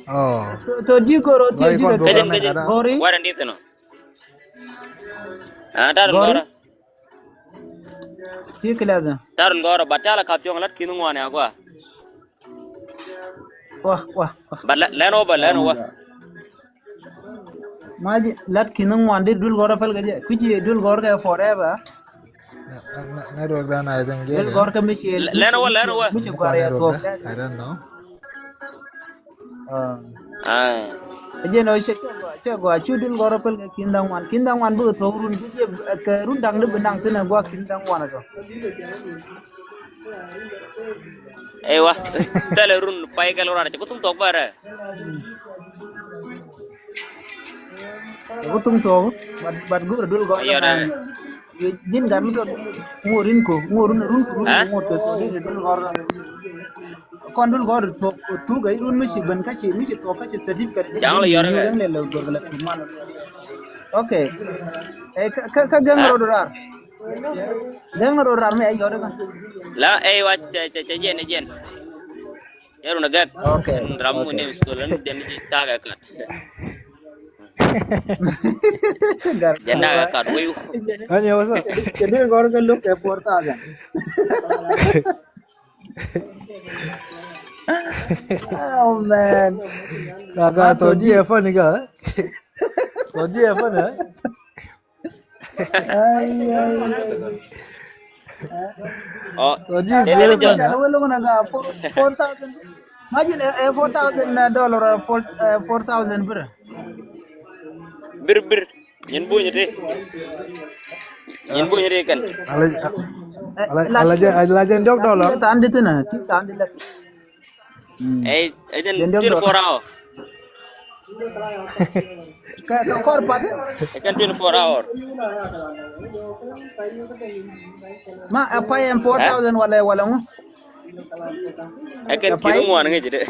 Oh. To, to di goro ti di kɛ kɛ jɛ, kɛ jɛ gori. Wara di thin ɔ. Ɛ, ta thin gori. Ti kila thin. Ta thin gori, ba ta la kap tiɔŋ lat kin ŋuan ya gua. Wah, wah, wah. Ba lɛ, lɛn wä, ba lɛn wä. Ma ji̱ lat ki̱n ŋuan di dul gɔr a päl kɛ jɛ. Kui̱ci dul gɔr kɛ forever. Network dan, I think. Dul gɔr kɛ mi ci, lɛn wä, lɛn wä, mi ci gɔr yɛ tuɔk. I don't know. Ah. Jɛ nɔ cɛ, cɛ gɔa, cɛ gɔa cu dul gɔr a päl kɛ ki̱n da̱ŋ ŋuan. Ki̱n da̱ŋ ŋuan bikɛ tuɔk run, kui̱ci, eh, kɛ run da̱ŋ di bi naŋ thin ɛ gɔa ki̱n da̱ŋ ŋuan ɛ tɔ. Eywa, thilɛ run pay kɛl ruac, cɛ ku thuŋ thuɔk bärɛ. Cɛ ku thuŋ thuɔk, but, but go̱o̱rɛ duel gɔ̱r. Aywa, kɛ dɛ. Ji̱n gat mi tɔt ŋo̱o̱rin ko, ŋo̱o̱rin run ko, run ko, ŋo̱o̱r kɛ thuɔk, duel gɔ̱r. Kɔn duel gɔ̱r thuɔk, thuɔk kɛ run mi ci ben kä ci, mi ci thuɔk kä ci certificate. Jaŋ lɛ yɔr kɛ. Lɛ lɛ gɔ̱r kɛ lɛ thuɔk mal. Okay. Ɛ, kä, kä, kä gɛŋ rɔɔd raar. Gɛŋ rɔ ram mi ɛ yɔt kä. La ɛ wa cɛ, cɛ, cɛ jɛn, jɛn. Jɛn run gɛk. Okay. Ram mu, okay, ni school ni jɛn ji ta kɛ kat. Jɛn ta kɛ kat wiu. Ani wasa. Kɛ dee gɔr kɛ look kɛ four thousand. Oh man. Kaka tɔ di ɛ fani ka. Tɔ di ɛ fani. Ai, ai, ai. Oh. So this is very fun, huh? Four, four thousand. Imagine, eh, eh, four thousand dollar or four, eh, four thousand birr. Birr, birr. Nyin buny ti. Nyin buny ti kan. Ala, ala, ala jɛ, ala jɛ ndok dollar. Ti tan di tina, ti tan di la. Ɛ, ɛ jɛn twenty-four hour. Kɛ, kɛ kɔr path. Ɛ jɛn twenty-four hour. Ma, ɛ pay ɛn four thousand wala, wala ŋu? Ɛ kɛn ki̱n ŋuan ŋi̱c dɛ.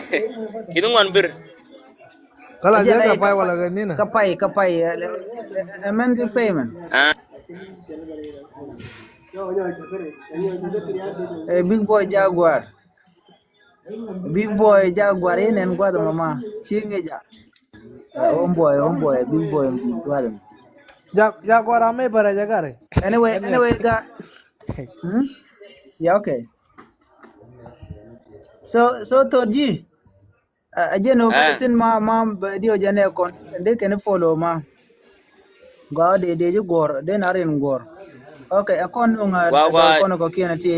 Ki̱n ŋuan birr. Kala jɛ kɛ pay wala kɛ nina? Kɛ pay, kɛ pay, ɛ, ɛ, ɛ, monthly payment. Ah. Eh, Big Boy Jaguar. Big Boy Jaguar, in ɛn guath mama. Ci ŋic a. Eh, homeboy, homeboy, Big Boy, guath mama. Ja, Jaguar, amɛ bɛrɛ Jaguar. Anyway, anyway, ga. Hmm? Yeah, okay. So, so Thor G. A jɛn ɔ kɛ thin ma, ma bɛ diɔ jɛn ɛ kɔn. Dee kɛn follow ma. Gua dee dee ji guɔr, dee na rin guɔr. Okay, ɛ kɔn nuŋ a, gua, gua, kɔn kɔ kiɛn ti.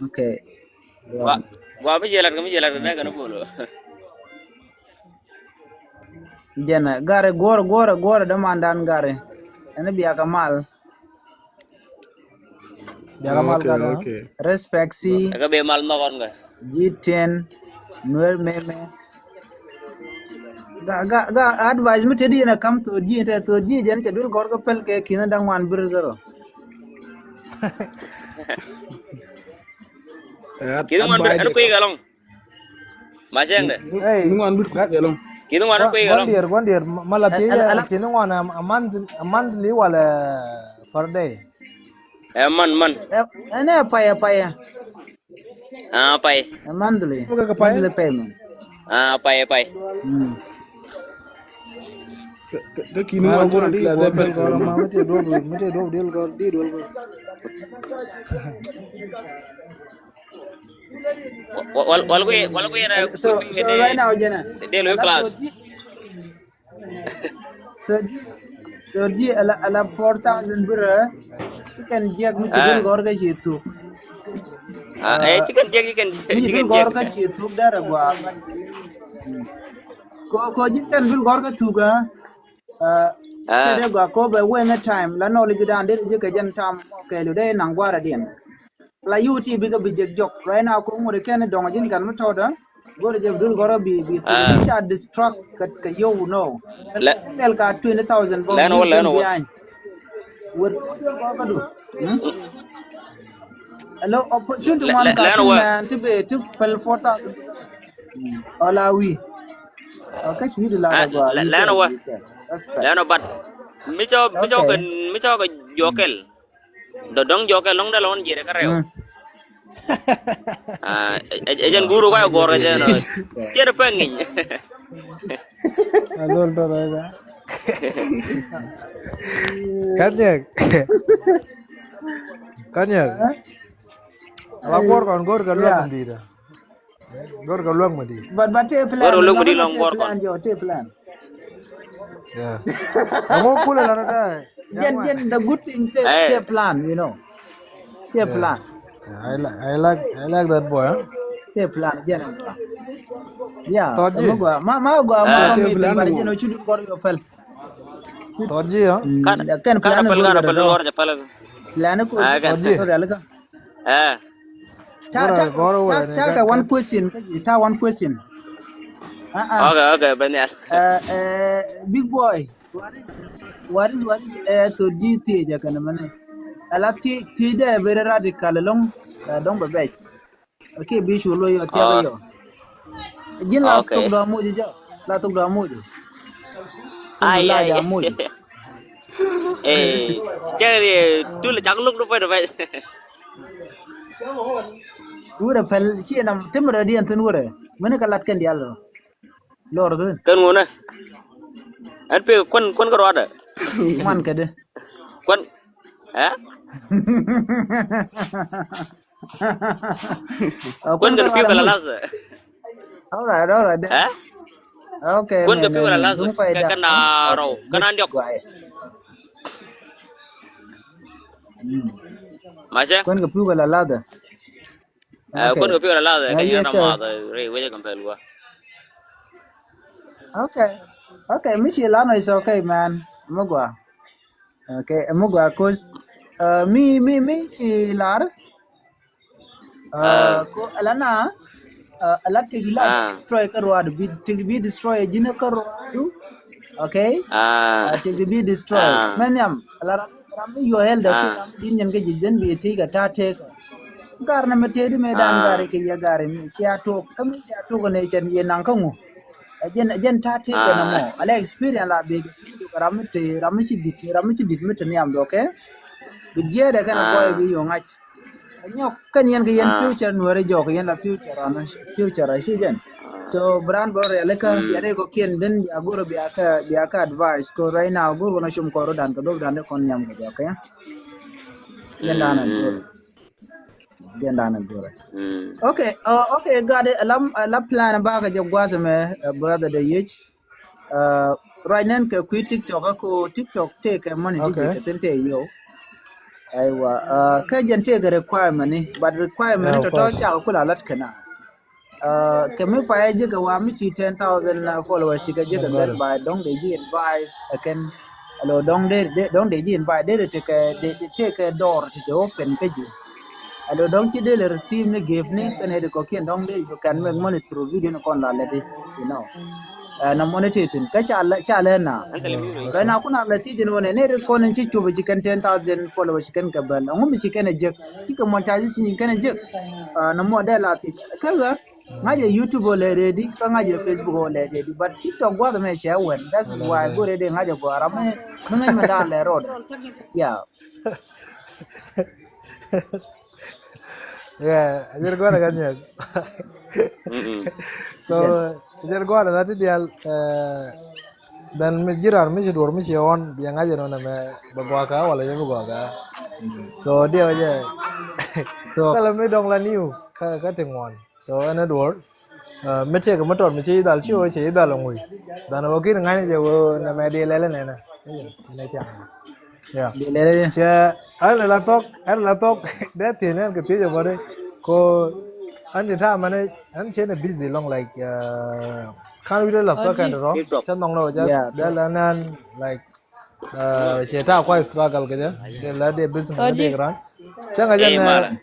Okay. Gua, gua mi jɛ lat, mi jɛ lat, dee kɛn follow. Jɛn ɛ gari guɔr, guɔr, guɔr dee mandan gari. Ɛn bia kɛ mal. Biakä mal. Okay, kada. Okay. Respect si. Ɛ kɛ bɛ mal nhɔk ɔn kɛ. Ji̱ tiɛn nuer meme. Ga, ga, ga advice mi tëë di yɛn a kam Thor G, tɛ Thor G jɛn cɛ duel gɔr kä pɛl kɛ ki̱n da̱ŋ wan bir zero. Ki̱n ŋuan bir ɛn kui̱ kɛ lɔŋ. Ma cɛŋdɛ. Hey. Ki̱n ŋuan bir kui̱ kɛ lɔŋ. Ki̱n ŋuan kui̱ kɛ lɔŋ. Guandiɛr, guandiɛr, ma la thiec, ki̱n ŋuan a month, a monthly wala per day? Ɛ man, man. Ɛn ɛ pay, ɛ pay. Ah, pay. Ɛ monthly. Monthly payment. Ah, pay, pay. Mm. Kä ki̱n ŋuan tɔn kila dee pɛl kɔrɔ ma mi tëë duɔp, mi tëë duɔp diel gɔr, di duel gɔr. Wal, wal kui̱, wal kui̱ na. So, so right now jɛn ɛ dee lo class. Thor G, Thor G ala, ala four thousand birr. Ci kɛn jiɛk mi ci bin gɔr kä ci thuk. Ah, eh, ci kɛn jiɛk, ci kɛn jiɛk, mi ci bin gɔr kä ci thuk dɛr a gua. Ko, ko ji̱ kɛn bin gɔr kä thuk a. Cɛ dee gua ko bɛ wen a time la knowledge dan dee ji̱ kɛ jɛn tam kɛɛlu dee naŋ gua̱a̱r a diɛn. La yuti bikɛ bi jek jɔk. Right now ko ŋuri kɛn dɔŋ ji̱n kan mi tɔɔdä. Go̱ri jɛ bi dul gɔrä bi, bi thil bi ca distract kɛ, kɛ yow no. Lɛl ka twenty thousand bɔ lɛn wä, lɛn wä. Wet dul gɔrä du. Hello, opportunity man ka ti mɛn ti be ti pɛl four thousand. Ɔla wi. Okay, ci wi̱di la gɔa. Lɛn wä. Lɛn wä, but mi cɔ, mi cɔ kɛ, mi cɔ kɛ jɔkɛl. Dɔ̱dɔ̱ŋ jɔkɛ lɔ̱ŋ dee lɔ̱ŋ jiɛt kä rɛw. Ah, ɛ, ɛ, ɛ jɛn guru kɔc gɔr kɛ jɛn ɔ. Ciɛt pɛŋ ŋi̱ny. A lol tɔrɔ ɛ ka. Kanyɛk. Kanyɛk. Ala gɔr kɔn gɔr kɛ luäk mi di̱i̱t. Gör kɛ luäk mi di. But, but tëë plan. Gör kɛ luäk mi di lɔŋ gɔr kɔn. Tëë plan. Yeah. Ɛŋu kulɛ lan ɛ tɛ. Jɛn, jɛn the good thing tëë, tëë plan, you know. Tëë plan. Yeah, I like, I like, I like that boy, huh? Tëë plan jɛn. Yeah. Thor G. Ma, ma gua ma tëë plan. But jɛn ɔ cu di gɔr yɔ pɛl. Thor G, huh? Kan, kan plan pɛl, kan pɛl gɔr jɛ pɛl. Plan ko. Thor G. Ɛ. Ta, ta, ta, ta one question. Ta one question. Ah, ah. Okay, okay, Benial. Eh, eh, big boy. What is, what is, what is, eh, Thor G thiec ɛ kɛn mɛnɛ? Ala thiec, thiec dɛ very radical along, eh, dɔŋ bɛ bɛc. Okay, bi cu lo yɔ thiec yɔ. Ji̱n la thok dɔ amuc jɔ. La thok dɔ amuc. Ai, ai. Amuc. Eh, cɛ, eh, dul cak luk du pɛt pɛt. Wurɛ pɛl ci nam timɛ rɔ diɛn thin wurɛ. Mini ka lat kɛn dial rɔ. Lor thin. Kɛn ŋunɛ. Ɛn pe kuan, kuan kä ruadɛ. Man kɛ di. Kuan. Ɛ? Kuan kɛ piu kɛ la las. All right, all right. Ɛ? Okay. Kuan kɛ piu kɛ la las. Kɛ na rɔw kɛ na diɔk. Macɛ. Kuan kɛ piu kɛ la las. Ɛ, kuan kɛ piu kɛ la las. Kɛ yɛn na math rɛy wecɛ kɛ pɛl gua. Okay. Okay, mi ci lan is okay, man. Mi gua. Okay, ɛmɛ gua coach. Uh, mi, mi, mi ci lar. Uh, ko ala na, uh, ala tigi la destroy kä ruadu, bi tigi bi destroy ji̱n kä ruadu. Okay? Uh, tigi bi destroy. Mɛ nhiam, ala ram, ram mi yɔ hel dɛ, ram din nyin kä ji̱ jɛn bi tigi ka ta tek. Gar na mɛ tedi mɛ dan gari kɛ yɛ gari mi cia tok, kä mi cia tok nɛ cɛn yɛ naŋ kä ŋu. Ɛ jɛn, ɛ jɛn ta̱a̱ tëëkɛ nɔmɔ. Ala experience la bek. Ram mi te, ram mi ci dit, ram mi ci dit mi te nhiam dɔ, okay? Bi jiɛɛdɛ kɛn a gɔɔy bi yo̱ŋ ŋa̱c. Nyɔk kɛn yɛn kɛ yɛn future nuɛri jɔk yɛn la future an future a ci jɛn. So bi raan bä rialikä yɛn ri kɔ kiɛn dhin bia go̱r bia kä bia kä advice kɔ right now go̱r kɔn a cum kɔr dan kɛ dop dan dee kɔn nyam kɛ jɔk kɛ. Yɛn dan a go̱r. Yɛn dan a go̱r. Okay, okay, gat it. Ala plan ba kɛ jɛ guath mɛ brother de yec. Right now kɛ kui̱ TikTok ako TikTok tëëkɛ money ti jɛ kɛ thin tëë yio̱w. Aywa, kä jɛn tëëkɛ requirement ni, but requirement ni tɔtɔ cakɛ kula lat kɛna. Kɛ mi payɛ jikɛ wa mi ci ten thousand followers cikɛ jikɛ gɛr by dɔŋ de ji invite ɛ kɛn. Alo dɔŋ de dɔŋ de ji invite de de tëëkɛ dɔr ti te open kä ji. Alo dɔŋ ci de le receive ni gift ni kɛn ɛ de kɔkiɛn dɔŋ de you can make money through video ni kɔn la lɛ di, you know. Ɛn a mɔni ti thin kä ca lɛ ca lɛ na. Kɛ na kun a lɛ ti jin wani ni ri kɔn in ci cubi ci kɛn ten thousand followers ci kɛn kɛ bɛl. Ŋu mi ci kɛn a jek ci kɛ monetization ci kɛn a jek. Na mɔ dɛ la ti kä ɣä ŋa̱c ɛ YouTube ɔ lɛ redi kä ŋa̱c ɛ Facebook ɔ lɛ redi, but TikTok guath mɛ cɛ wɛn. That is why go redi ŋa̱c ɛ gua̱a̱ra mi ŋäc mɛ da̱a̱n lɛ rɔɔdɛ. Yeah. Yeah, a jɛn gua̱a̱ra kɛ nyɛk. So a jɛn gua̱a̱ra na ti dial. Then mi jiran mi ci duɔr mi ci ɣɔn biɛ ŋa̱c ɛnɔ nɛmɛ bɛ gɔaa kä wala yɛ bi gɔaa kä. So diɛ wä jɛ. Kɛlɛ mi dɔŋ la niw kä ti ŋuɔn. So ɛn ɛ duɔr mi tëëk mi tɔt mi ci dhal ci wä ci dhal ŋuc. Dhan wä kin ŋa̱c ni jɛ wä nɛmɛ diɛ lɛlɛ nɛnɛ. Ɛn ɛ thiaŋ. Yeah. Cɛ ɛn la thɔk ɛn la thɔk dee thiec nɛn kɛ thiec ɛ bɔri ko ɛn ti ta̱a̱ mɛn ɛn cɛ ni busy lɔŋ like kan wi̱dɛ la thɔk ɛn rɔ cɛ nhɔŋ ni wä jɛ dee la nɛn like cɛ ta̱a̱ kuay struggle kɛ jɛ dee la dee business ni dee ran cɛ ŋa jɛn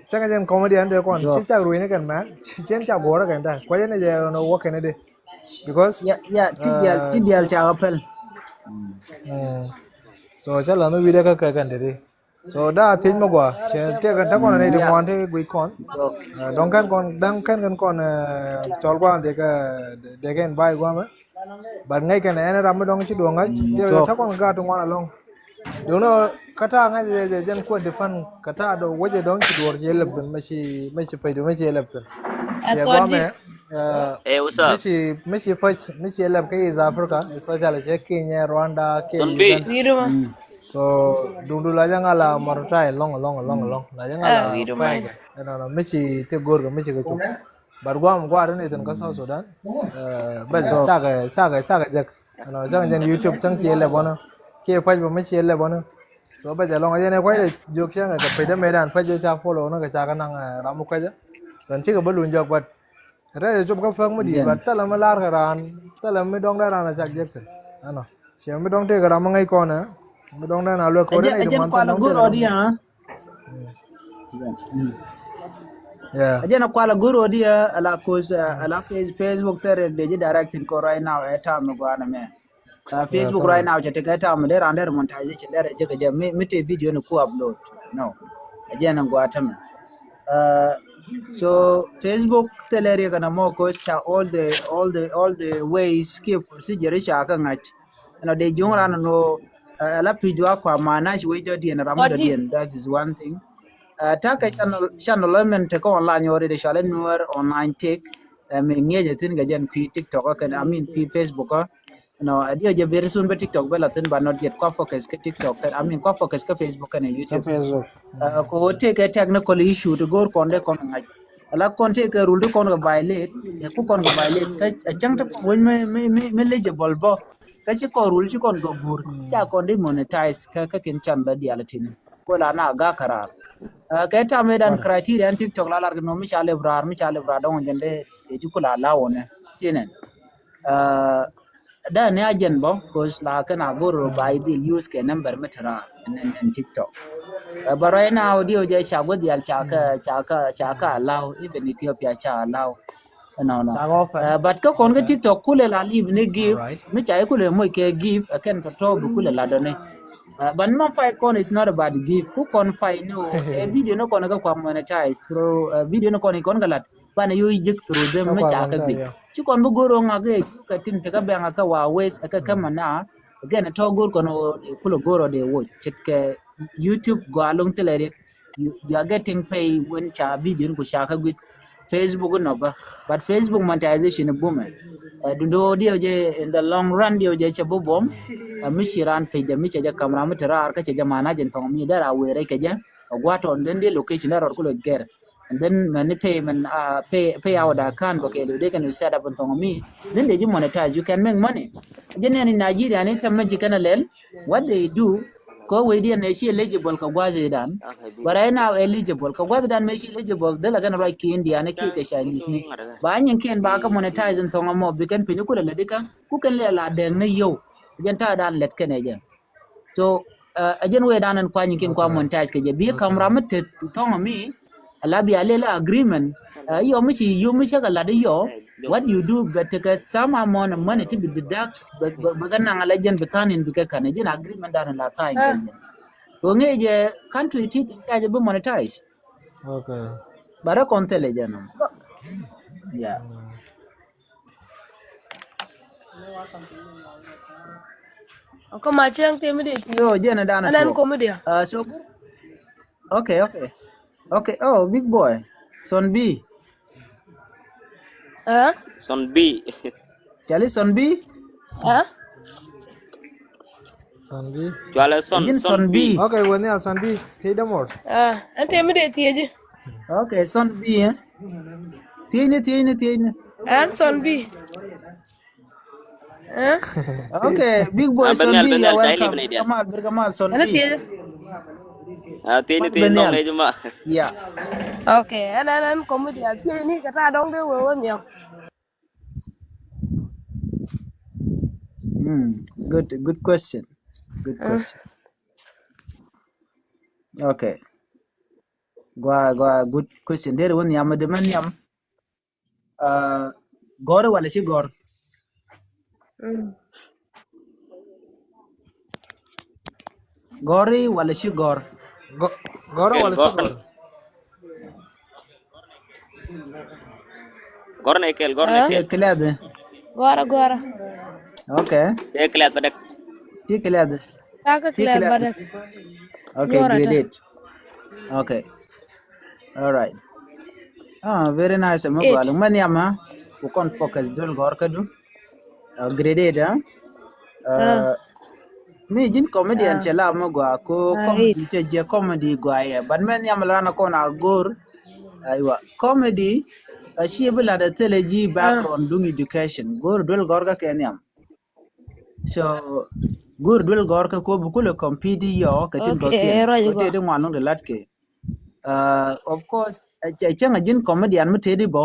cɛ ŋa jɛn comedy ɛn dee kɔn ci cak ruini kɛn mɛn cɛn cak guɔrɛ kɛn ta̱a̱ kuay ni jɛ ɛn wä kɛn dee because yeah yeah ti dial ti dial cak a pɛl. So cä la mi wi̱dɛ kä kɛ kɛn titi. So da thiec mi gua cɛ tëëkɛ tä kɔn ni di ŋuan ti guic kɔn. Dɔŋ kɛn kɔn dɔŋ kɛn kɛn kɔn cɔl guan dee kɛ dee kɛn bai guamɛ. But ŋäc kɛn ɛn ram mi dɔŋ ci duɔŋ ŋäc tëëkɛ tä kɔn gaat ti ŋuan alɔŋ. Duŋni kä ta̱a̱ ŋäc jɛ jɛn kuɛn ti pan kä ta̱a̱ dɔ wecɛ dɔŋ ci duɔr ci lɛp thin mi ci mi ci pec du mi ci lɛp thin. Cɛ guamɛ. Mi ci mi ci pec mi ci lɛp kä East Africa especially cɛ Kenya, Rwanda, Kenya, Uganda. So duŋdu la jɛ ŋa la mɔrɔtai lɔŋ lɔŋ lɔŋ lɔŋ la jɛ ŋa la. Ɛnɔnɔ mi ci ti go̱r kɛ mi ci kɛ cuk. But guam gua̱a̱r ni thin kä South Sudan. Bɛ cakɛ cakɛ cakɛ jek. Ɛnɔ cakɛ jɛn YouTube cäŋ ci lɛp ɔnɔ. Kiɛ pec bä mi ci lɛp ɔnɔ. So bɛ jɛ lɔŋ a jɛn ɛ kuec lɛ jiök cäŋ kɛ pec dä metdan pec jɛ ca follow ni kɛ cakɛ naŋ ram mi kuecä. Thän cikɛ bä luny jɔk but Rɛy cop kä pek mi di̱i̱t but thilɛ mi lar kɛ raan thilɛ mi dɔ̱ŋ dee raan a cak jek thi̱n. Ɛnɔ ciɛ mi dɔ̱ŋ tëëkɛ ram mi ŋäc kɔn ɛ mi dɔ̱ŋ dee na luɛk kɛ wä dee nɛy ti ŋuan thilɛ mi tëëkɛ. Yeah. Ajɛn a kual a go̱r odi a la kus a la Facebook thɛrɛ de ji̱ directing ko right now ɛ tam mi guan mɛ. Facebook right now cɛ tekɛ tam mi de ran der monetization der jɛ kɛ jɛ mi te video ni ku upload. No. Ajɛn a gua tam. So Facebook thɛlɛ riɛ kana mɔ ko ca all the all the all the ways ki procedure ca ka ŋa̱c. Ɛnɔ de juŋ ran no. Ala pi̱c dua kua ma nac wec dɔ̱diɛn ram dɔ̱diɛn, that is one thing. Takɛ channel channel mɛn tekɛ online already cɔalɛ Nuer online tech. Mi ŋiɛcɛ thi̱n kɛ jɛn kui̱ TikTok kɛn I mean kui̱ Facebook. Nɔ adiɛ jɛ very soon bä TikTok bä la thi̱n but not yet kua focus kä TikTok kɛn I mean kua focus kä Facebook kɛn YouTube. Ko tekɛ technical issue ti go̱o̱r kɔn dee kɔn ŋa̱c. Ala kɔn tekɛ rule ti kɔn kɛ violate ku kɔn kɛ violate kä a cäŋ ti kɔn wec mi mi mi eligible bä. Kä ci kɔn rul ci kɔn gɔk guur ca kɔn di monetize kä kä kin can bä dial tini. Ko la na ga karar. Kɛ tam mi dan criteria an TikTok la lar kɛ no mi ca lep rar mi ca lep rar dɔŋ jɛn de de ci ku la la wone. Tinen. Da ni a jɛn bɔ cause la kɛ na goro ba i bil use kɛ number mi tera in in TikTok. But right now dio jɛ ca go dial ca ka ca ka ca ka allow even Ethiopia ca allow. Nɔ nɔ. But kä kɔn kä TikTok kulɛ la live ni gift mi ca kulɛ moc kɛ gift ɛ kɛn tɔtɔ bi kulɛ la dɔni. But ma fight kɔn is not about gift ku kɔn fight ni o. Video ni kɔn kä kua monetize through video ni kɔn kɔn kä lat. Ban yo jik through them mi ca kä gift. Ci kɔn bi goro ŋa kɛ kɛ tin te kä bɛŋ kä wa waste kä kä mana. Again, tɔ go̱r kɔn kulɛ go̱r ɔ dee woc ce̱tkɛ YouTube gɔaa loŋ thilɛ riɛk. You, you are getting pay when ca video ni ku ca kä guic. Facebook nɔ bä. But Facebook monetization bumɛ. Ɛ, dundo diɛ jɛ in the long run diɛ jɛ cɛ bä buɔm. Ɛ, mi ci ran page jɛ mi cɛ jɛ kamera mi te raar kä cɛ jɛ manage in thɔŋ mi dee ra wee rɛy kɛ jɛ. Ɛ, gua̱a̱t ɔ den diɛ location dee rɔɔd kulɛ gɛr. And then many payment, uh, pay, pay out account bä kɛ lo dee kɛn you set up in thɔŋ mi. Then dee ji̱ monetize, you can make money. Jɛ nɛn in Nigeria ni tɛmɛ ji̱ kɛn a lɛl. What they do, kɛ wecdiɛn ɛ ci eligible kɛ gua̱thidan. But right now eligible kɛ gua̱thidan mëë ci eligible, dee la kɛn ruac ki India ni ki kɛ Chinese ni. Ba nyin kiɛn ba kɛ monetize in thɔŋ amɔ bi kɛn piny kulɛ lɛ di kä ku kɛn lɛ la dɛŋ ni yio̱w. Jɛn ta̱a̱ dan lɛt kɛn ɛ jɛ. So, uh, a jɛn wecdan ɛn kuany kiɛn kua monetize kɛ jɛ bi kamera mi tet thɔŋ mi. Ala bia lel agreement. Uh, yɔ mi ci yio̱w mi cɛ kɛ lat yɔ. What you do, bɛ tekɛ some amount of money ti bi deduct bɛ, bɛ, bɛ kɛ naŋ ala jɛn bi than in bi kɛ kan jɛn agreement dan la tha̱a̱ny kɛ jɛ. Kɛ ŋi̱i̱c jɛ country ti ti ca jɛ bi monetize. Okay. But a kɔn thilɛ jɛ nɔ. Yeah. Kä ma cäŋ tëë mi dee ti. So jɛn a dan a tuɔk. Comedy. Uh, so okay, okay. Okay, oh, big boy. Son B. Huh? Son B. Cali Son B? Huh? Son B. Cualɛ Son, Son B. Okay, wani a Son B. Thiec dä mor. Ah, ɛn tëë mi dee thiec. Okay, Son B, eh? Thiec ni, thiec ni, thiec ni. Ɛn Son B. Eh? Okay, big boy. Ah, Son B, you're welcome. Kamal, bir Kamal, Son B. Ɛn thiec. Ah, thiec ni, thiec ni, nɔŋ ni juma. Yeah. Okay, ɛn, ɛn, ɛn comedy, a thiec ni kɛ ta̱a̱ dɔŋ dee wee wä nhiam. Mm, good, good question. Good question. Okay. Gua, gua, good question. Deri wä nhiam, deri mɛ nhiam. Uh, gɔri wala ci gɔr? Mm. Gɔri wala ci gɔr? Gɔri wala ci gɔr? Gɔr ni kɛl, gɔr ni kɛl. Ti clear di? Gɔr, gɔr. Okay. Ti clear ba dek. Ti clear di? Ti clear ba dek. Okay, grade eight. Okay. All right. Ah, very nice. Mɛ gɔal mɛ nhiam, ah. Ku kɔn focus duel gɔr kä du. Uh, grade eight, ah. Uh, mi ji̱n comedian cɛ la mɛ gɔaa ko comedy cɛ jɛ comedy gɔaa yɛ. But mɛ nhiam la na kɔn a go̱r. Aywa. Comedy a ci bi la da thilɛ ji̱ background duŋ education. Go̱r duel gɔr kä kɛ nhiam. So go̱r duel gɔr kä ko bi kulɛ compete yɔ kɛ tin kɔ kiɛ. Ko tëë di ŋuan luŋ di lat kɛ. Uh, of course, cɛ cɛŋ a ji̱n comedian mi tëë di bɔ.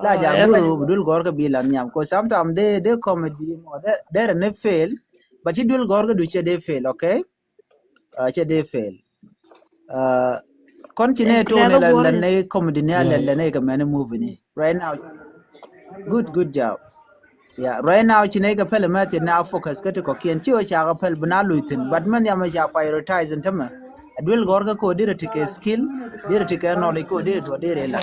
La ja go̱r bi duel gɔr kä bi la nhiam. Ko sometimes de, de comedy mɔ de, de rɛ ni fail. But ci duel gɔr kä du cɛ de fail, okay? Uh, cɛ dee fail. Uh, kɔn ci nɛ to ne la, la ne comedy ne la, la ne kɛ mɛn movie ni. Right now. Good, good job. Yeah, right now ci ne kɛ pɛl mɛ ti na focus kɛ ti kɔkiɛn ci wä ca kɛ pɛl bi na luy thin. But mɛn ya mɛ ca prioritize in tämɛ. A duel gɔr kɛ ko dire ti kɛ skill, dire ti kɛ knowledge ko dire to dire la.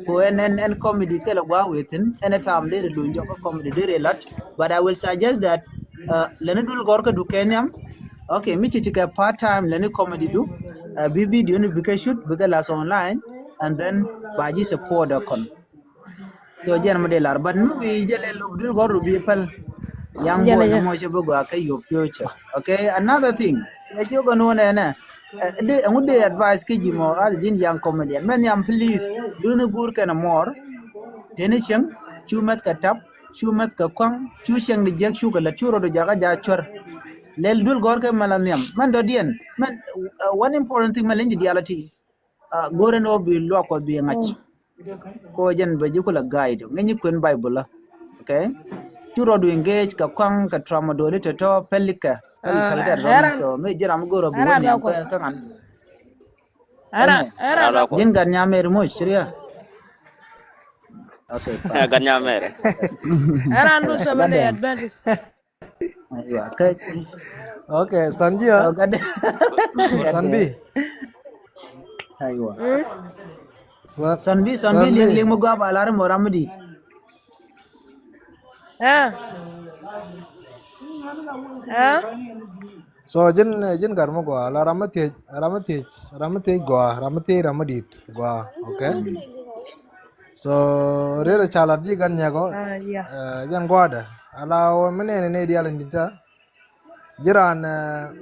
Ko ɛn, ɛn, ɛn comedy thilɛ gua̱a̱th wëë thi̱n, ɛn ɛ time deri luny jɔk kä comedy deri lat. But I will suggest that, uh, lɛni duel gɔr kä du kɛ nhiam. Okay, mi ci ti kɛ part time lɛni comedy du. Uh, bi video ni bikɛ shoot, bikɛ lath online, and then ba ji̱ support ɛ kɔn. So jɛn mi dee lar, but mi bi jɛ lɛ lok duel gɔr du bi päl. Young boy ni mɔ cɛ bi gɔaa kɛ your future. Okay, another thing. Ɛ jiök ɛn wä nɛnɛ. Ɛ, dee, ɛŋu dee advice kä ji̱ mɔ, as in young comedian. Mɛ nhiam, please, duni guur kɛn ɛ mɔɔr. Teni cieŋ, cu mɛth kɛ tap, cu mɛth kɛ kɔaŋ, cu cieŋ di jiäk, cu kɛ lät, cu rot di jakä ja cuɛr. Lɛl duel gɔr kɛ mɛ la nhiam. Mɛn dɔ̱diɛn, mɛn, uh, one important thing mɛ leny di diality. Ah, go̱o̱rɛ ni wä bi luak Kuɔth bi ŋa̱c. Ko jɛn bɛ ji̱ kulɛ guide ŋäcni kuën Bible la. Okay. Cu rɔɔdu engage kɛ kɔaŋ kɛ tramadol i̱ tɔ̱tɔ̱ pɛlikɛ. Pɛlikɛ rɔɔdu. So mi ji̱ ram go̱o̱rɛ bi wä nhiam kä ŋa̱n. Ji̱n gat nyam ɛ ri moc ci ria. Okay. Gat nyam ɛ ri. Ɛran du seven day Adventist. Aywa, kɛ. Okay, Sanji, ah. Sanbi. Aywa. Sanbi, Sanbi, liŋ, liŋ mi gɔaa ba lar mɔ ram mi di. Ah. So ji̱n, ji̱n gat mi gɔaa la ram mi thiec, ram mi thiec, ram mi thiec gɔaa, ram mi thiec ram mi di̱i̱t gɔaa. Okay. So riet a ca lat ji̱ gan nyɛk ɔ. Jɛn gua̱a̱dɛ ala wä mi nɛɛni nɛy diaal in di̱t ta. Ji̱ raan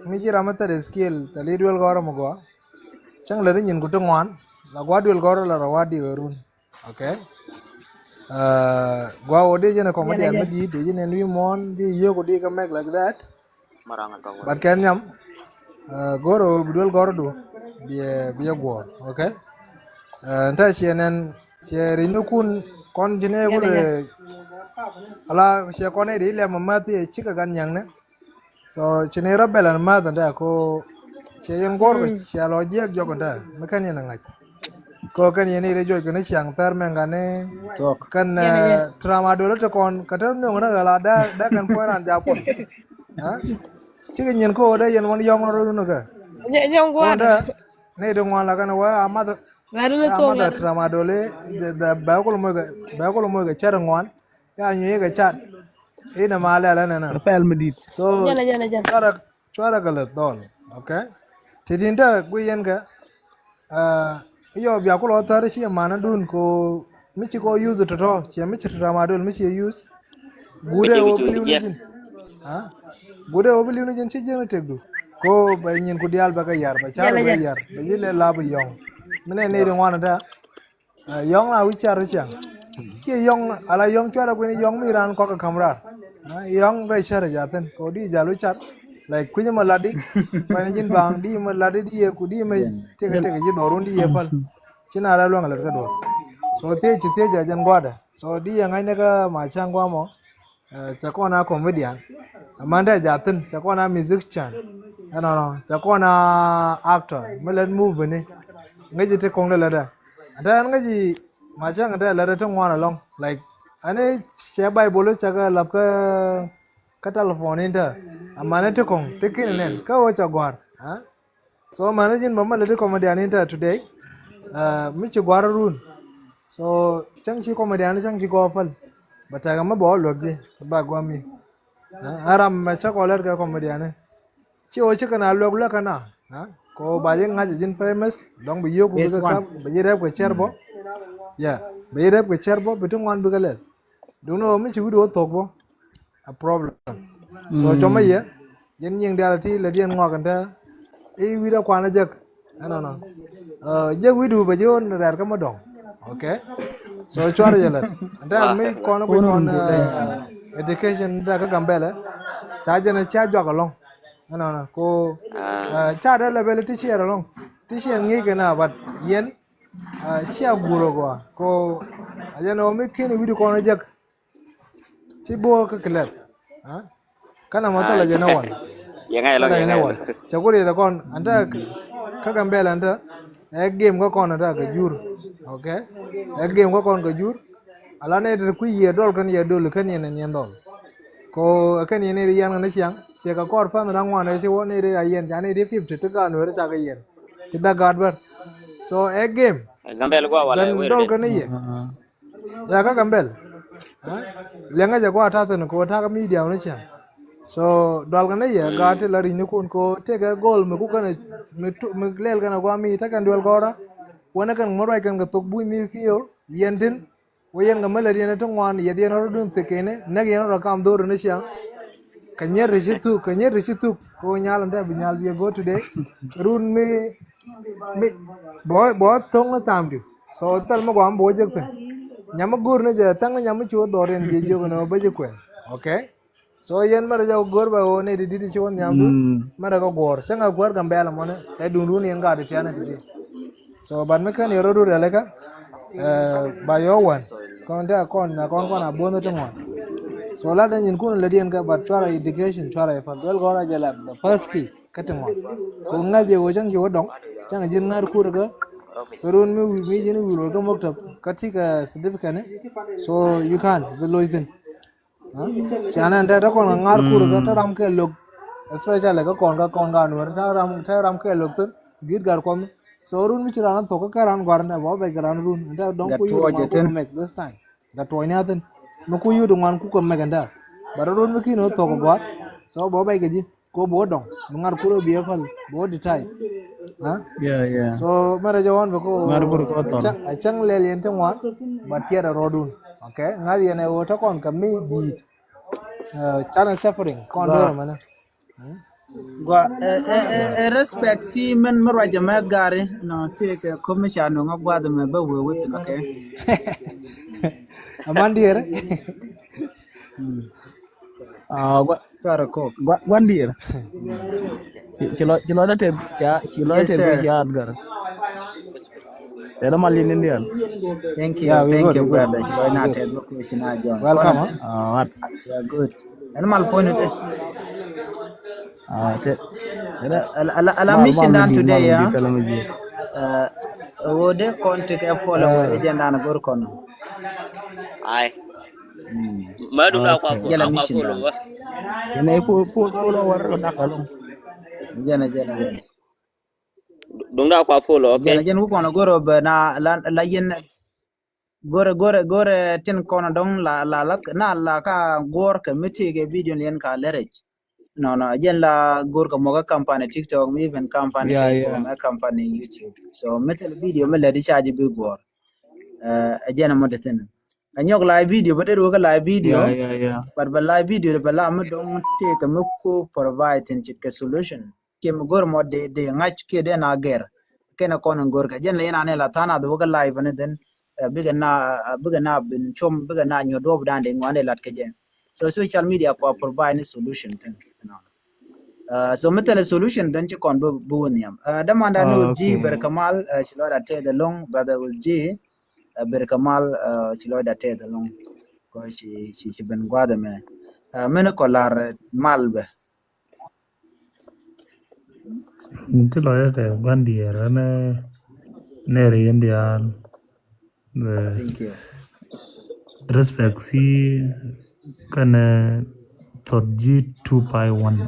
mi ji̱ ram mi thäd skill thɛ li duel gɔ̱rä mi gɔaa. Cäŋ lät i̱ nyin ku ti ŋuan la gua̱a̱r duel gɔ̱rä la rɔ wa̱a̱ diw ɛ run. Okay. Gua̱a̱ wä di jɛn ɛ comedian mi di̱i̱t di jɛn ɛn wi̱i̱ muɔ̱ɔ̱n di yio̱k wä di kɛ mɛk like that. But kɛn nhiam go̱r ɛ wä bi duel gɔ̱rä du biɛ biɛ guɔ̱ɔ̱r. Okay. Ɛn tɛ ciɛ nɛn ciɛ ri̱ny ni kun kɔn ji̱n ɛ wul ɛ ala ciɛ kɔn ɛ di lɛm ɛ math iɛ cikɛ gan nyaŋnɛ. So ci ni rɔ bɛl ɛn math ɛn tɛ ko ciɛ yɛn guɔ̱r kɛ ciɛ lɔ jiɛk jɔk ɛn tɛ mi kɛn yɛn ɛ ŋa̱c. Ko kɛn yɛn i̱ rɛ juɔc kɛn i̱ ciaŋ thɛr mɛn kani kɛn tramadol i̱ ti kɔn kɛ te nöŋ ni ɣɛl a dee kɛn puɔ̱ny ran ja̱ puɔ̱n. Cikɛ nyin ko dee yɛn wän yɔŋ rɔ run kɛ. Ni ti ŋuan la kɛn wä a math a math tramadol i̱ bɛ kul moc kɛ bɛ kul moc kɛ cɛr ŋuan. Ya nyui̱ kɛ cat inɛ ma lɛl ɛnɛnɛ. Rɛpɛl mi di̱t. So cuarɛ cuarɛ kɛ lɛ dhɔl. Okay. Ti tin te gui yɛn kɛ i̱ yɔ bia kulɔ thär ci ɛmanä dun ko mi ci kɔ yuth tɔtɔ ciɛ mi ci tɔtɔ ma dol mi ci yuth. Gudɛ wä bi li̱w ni ji̱n. Gudɛ wä bi li̱w ni ji̱n ci ji̱n tek du ko bɛ nyin ku diaal bɛ kɛ yar bɛ car bɛ yar bɛ ji̱ lɛ lap yɔŋ. Mi nɛ ni ri ŋuan dɛ. Yɔ̱ŋ la wi̱c car i̱ ciaŋ. Ciɛ yɔ̱ŋ ala yɔ̱ŋ cuarɛ kuini yɔ̱ŋ mi ran kɔk ɛ ka̱m raar. Yɔ̱ŋ rɛy cär i̱ ja̱thin kɛ wä di jal wi̱c car. Like kui̱c mɛ lat di kuɛn ji̱n ba̱a̱ŋ di mɛ lat di di yɛ ku di mɛ tiek tiek ji̱ dhɔrun di yɛ päl. Ci na rɛ luäŋ lät kä duɔ̱ɔ̱r. So thiec ci thiec a jɛn gua̱dɛ so di yɛ ŋa̱cnɛ kä ma ca̱ŋ gua̱mɔ. Cɛ kɔn a comedian. Aman te jathin cɛ kɔn a musician. Ɛnɔnɔ cɛ kɔn a actor mi lɛt movie ni. Ŋäci ti koŋ de lɛtɛ. Ɛn te ɛn ŋäci ma cäŋ te lɛtɛ ti ŋuan alɔŋ. Like ɛn i̱ cɛ Bible cɛ kɛ lap kä kä telephone in te. Aman i̱ ti koŋ ti kin nɛn kä wä cɛ gua̱r. So mani ji̱n bä mä lät i̱ comedian in te today. Mi ci gua̱r run. So cäŋ ci comedian cäŋ ci gɔɔ päl. Bä tɛkɛ mä bä wä luäk ji̱ ba gua̱mi. Ɛ ram mɛ cä kɔ lät kɛ comedian. Ci wä ci kɛn a luäk luäk kɛn a. Ko ba ji̱ ŋa̱c ji̱n famous dɔ̱ŋ bi yio̱k bi kɛ kap bi ji̱ rɛp kɛ cɛr bä. Yeah bi ji̱ rɛp kɛ cɛr bä bi ti ŋuan bi kɛ lɛl. Duŋni wä mi ci wi̱du wä thok bä. A problem. So cɔmä yɛ yɛn nyiŋ diaal ti lɛ diɛn ŋɔak ɛn tɛ i̱ wi̱i̱dɛ kuanɛ jek. Ɛnɔnɔ jek wi̱i̱du bɛ ji̱ ɣän rɛɛr kä mä dɔ̱ŋ. Okay. So cuarɛ jɛ lät ɛn tɛ mi kɔn kui̱ kɔn education tɛ kä Gambɛlɛ. Ca jɛn cia juak ɛlɔ̱ŋ. Ɛnɔnɔ ko ca dee lɛ bɛl ti ciɛɛr ɛlɔ̱ŋ ti ciɛɛr ŋi̱i̱c kɛ na but yɛn cia guur ɛ gɔaa ko a jɛn ɔ mi ki̱n wi̱i̱du kɔn jek. Ti bo̱o̱ kä kɛ lɛp. Kä na ma thilɛ jɛ ni wal. Yɛ ŋa̱c lɔŋ yɛ ŋa̱c lɔŋ. Cɛ ku riɛt kɔn ɛn te kä Gambɛlɛ ɛn te ɛ game kä kɔn ɛn te kɛ jur. Okay. Ɛ game kä kɔn kɛ jur. Ala ni te kui̱ yiëë dɔl kɛn yɛ dol kɛn yɛn ɛn yɛn dɔl. Ko ɛ kɛn yɛn ni yɛn kɛn ni ciaŋ ciɛ kɛ kɔr fɛn na ŋuan ɛ ci wä ni ri a yɛn ca ni ri fifty ti ka nuɛri ca kɛ yɛn. Ti dak gaat bär. So ɛ game. Gambɛlɛ guɔ walɛ ben dol kɛn ni yɛ. Ya kä Gambɛl. Liɛŋä jɛ kua ta̱thin ko ta̱kä media wä ni cä. So dual kɛn ni yɛ gaat ti la ri̱ny ni kun ko tekɛ goal mi ku kɛn mi lɛl kɛn a gua mi tekɛn duel gɔrä. Wänä kɛn ŋuɔ̱t ruac kɛn kɛ thok buny mi kiyo yɛn tin. Wä yɛn kɛ mälät yɛn ti ŋuan yɛth yɛn rɔ dun thik kɛn näk yɛn rɔ kam dhor ni cä. Kɛ nyɛr ti ci thuk kɛ nyɛr ti ci thuk ko nyal ɛn tɛ bi nyal bi a go today. Run mi mi bɔ bɔ thoŋ ni tham di. So thil mi gɔaa mi bä wä jek thin. Nyam mi go̱o̱r ni jɛ thaŋ ni nyam mi ci wä dhɔr in jiɛ jiök ni wä bä ji̱ kuɛn. Okay. So yɛn mɛrɛ jɛ wä go̱o̱r bɛ wä ni ti di̱t ci wä nhiam du. Mɛrɛ kɛ guɔ̱ɔ̱r cäŋ a kuäär Gambɛl ɛmɔni ɛ duŋdun yɛn gaat ti tian ti di̱t. So but mi kɛn yɛ rɔdu rɛl ikä. Ba yɔ wän kɔn te kɔn na kɔn kɔn a buɔ̱n ti ŋuan. So lat ni nyin kun lɛ diɛn kɛ but cuarɛ education cuarɛ ipan duel gɔrɛ jɛ lat the first key. Kä ti ŋuan ko ŋa̱th yɛ wä cäŋ ci wä dɔŋ cäŋ ji̱n ŋa̱r kur kä. Kä run mi wi̱i̱ mi ji̱n wi̱i̱ wä kä muktab kä ti kɛ certificate ni. So you can bi loc thin. Canɛ te te kɔn kä ŋa̱r kur kä te ram kɛ lo̱k. Especially kä kɔn kä kɔn kä nuɛr te ram te ram kɛ lo̱k thin gi̱t gat kɔn. So run mi ci ran thok kä kɛ ran guar nɛ bɔ bɛc kɛ ran run te dɔŋ ku yur ŋuan ku mɛk this time. Gat tuɔɔcni a thin mi ku yut ŋuan kukɛ mɛk ɛn dä. Bɛ rɔ run mi ki̱n ɣä thok ɛ gua̱a̱th. So bä bɛc kɛ ji̱ ko bä dɔŋ mi ŋa̱r kur bia päl bä di tai. Ha? Yeah, yeah. So mɛ rɛ jɛ wan bɛ ko ŋa̱r kur ko tɔn. A cäŋ lɛl yɛn ti ŋuan ba tiɛt a rɔdun. Okay. Ŋa̱r yɛn ɛ wä tɔ kɔn kɛ mi diit. Canɛ suffering kɔn dɔrɛ mɛnɛ. Gua ɛ ɛ ɛ respect si mɛn mi ruac jɛ mɛ gari nɔ tëëkɛ komi ca nuŋ a guath mɛ bä wee wee thin. Okay. Aman diɛrɛ. Ah, gua gua gua diɛrɛ. Ci lɔ ci lɔ da te ca ci lɔ da te ca gar. Tɛn mal in Indian. Thank you. Yeah, we thank good, you, we good, brother. Ci lɔ na te bä ku ci na join. Welcome. Ah, yeah, good. Ɛn mal point de. Ah, te. Ala ala mission dan today ya. Wo de kɔn ti kɛ follow agenda na gor kɔn. Ai. Ma du da kwa follow. Jɛla mission dan. Ina ko follow war la ka lo. Jɛna jɛna jɛna. Duŋda kwa follow, okay. Jɛn jɛn wukɔn goro bɛ na la la yɛn. Gore gore gore tin kɔn dɔŋ la la la na la ka gor kɛ mi ti kɛ video ni yɛn ka leverage. No no jɛn la gor kɛ mɔga company TikTok mi even company, yeah, Facebook, yeah, mɛ company YouTube. So mi ti video mi lɛ di charge bi gor. Ɛ jɛn mɔ de tin. A nyɔk live video bɛ de ro kɛ live video. Yeah, yeah, yeah. But bɛ live video bɛ la mi dɔŋ ti kɛ mi ko provide tin cit kɛ solution. Kiɛ mi go̱r mɔ dee dee ŋa̱c kiɛ dee na gɛr. Kɛnɛ kɔn in go̱r kɛ jɛn lɛ in anɛ la tha̱a̱n a dhuk kɛ live ni dhin. Bikɛ na bikɛ na bin com bikɛ na nyuɔ̱t duɔ̱p dan dee ŋuan dee lat kɛ jɛ. So social media kua provide ni solution thin. So mi thilɛ solution dhin ci kɔn bi wä nhiam. Dämandan ni wä ji̱ ber kɛ mal ci lɔcda tɛth ɛlɔ̱ŋ brother wä ji̱. Ber kɛ mal ci lɔcda tɛth ɛlɔ̱ŋ. Kɔ ci ci ben gua̱dhɛ mɛ. Mɛn kɔ lar mal bɛ. Ti lɔcdä tɛ gua̱n diɛɛr ɛn nɛɛr yɛn diaal. Thank you. Respect si kɛnɛ thɔt ji̱ two pi one.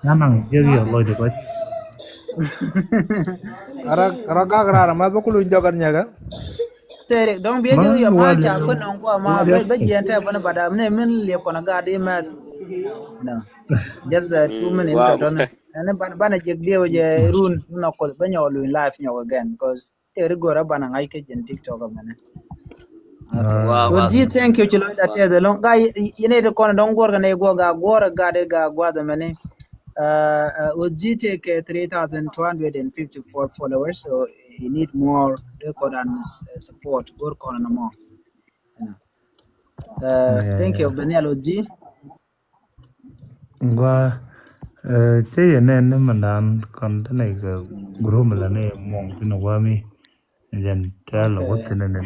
Nanaŋ jiɛk yɛ lɔcdɛ kɔc. Rɔ gak raar ma bä kulu jɔk ɛn nyɛkɛ. Teri dɔŋ biɛ ji̱ yɔ ma ca kɔ nɔŋ kɔ ma bä jiɛn tɛ bä ni bada ni min liep kɔn gat di mɛ. No. Just two minutes tɔ tɔni. Ɛn banɛ jek diɛ wä jɛ run nɔk kɔ bä nyɔk luny life nyɔk again cause teri gor a banɛ ŋa̱c kɛ jɛn TikTok a mɛnɛ. Wä ji̱ thank you ci lɔcda tɛth ɛlɔ̱ŋ ga yɛn ɛ ti kɔn dɔŋ guɔr kɛ nɛ guɔ ga guɔr gat ɛ ga guath ɛmɛni. Wä ji̱ tëëkɛ three thousand two hundred and fifty four followers so you need more record and support gor kɔn nɔmɔ. Thank you benial wä ji̱. Gua cɛ yɛ nɛn ni mɛndan kɔn ti nɛ kɛ group la ni mɔŋ ti ni gua mi. Jɛn tɛl wä ti ni ni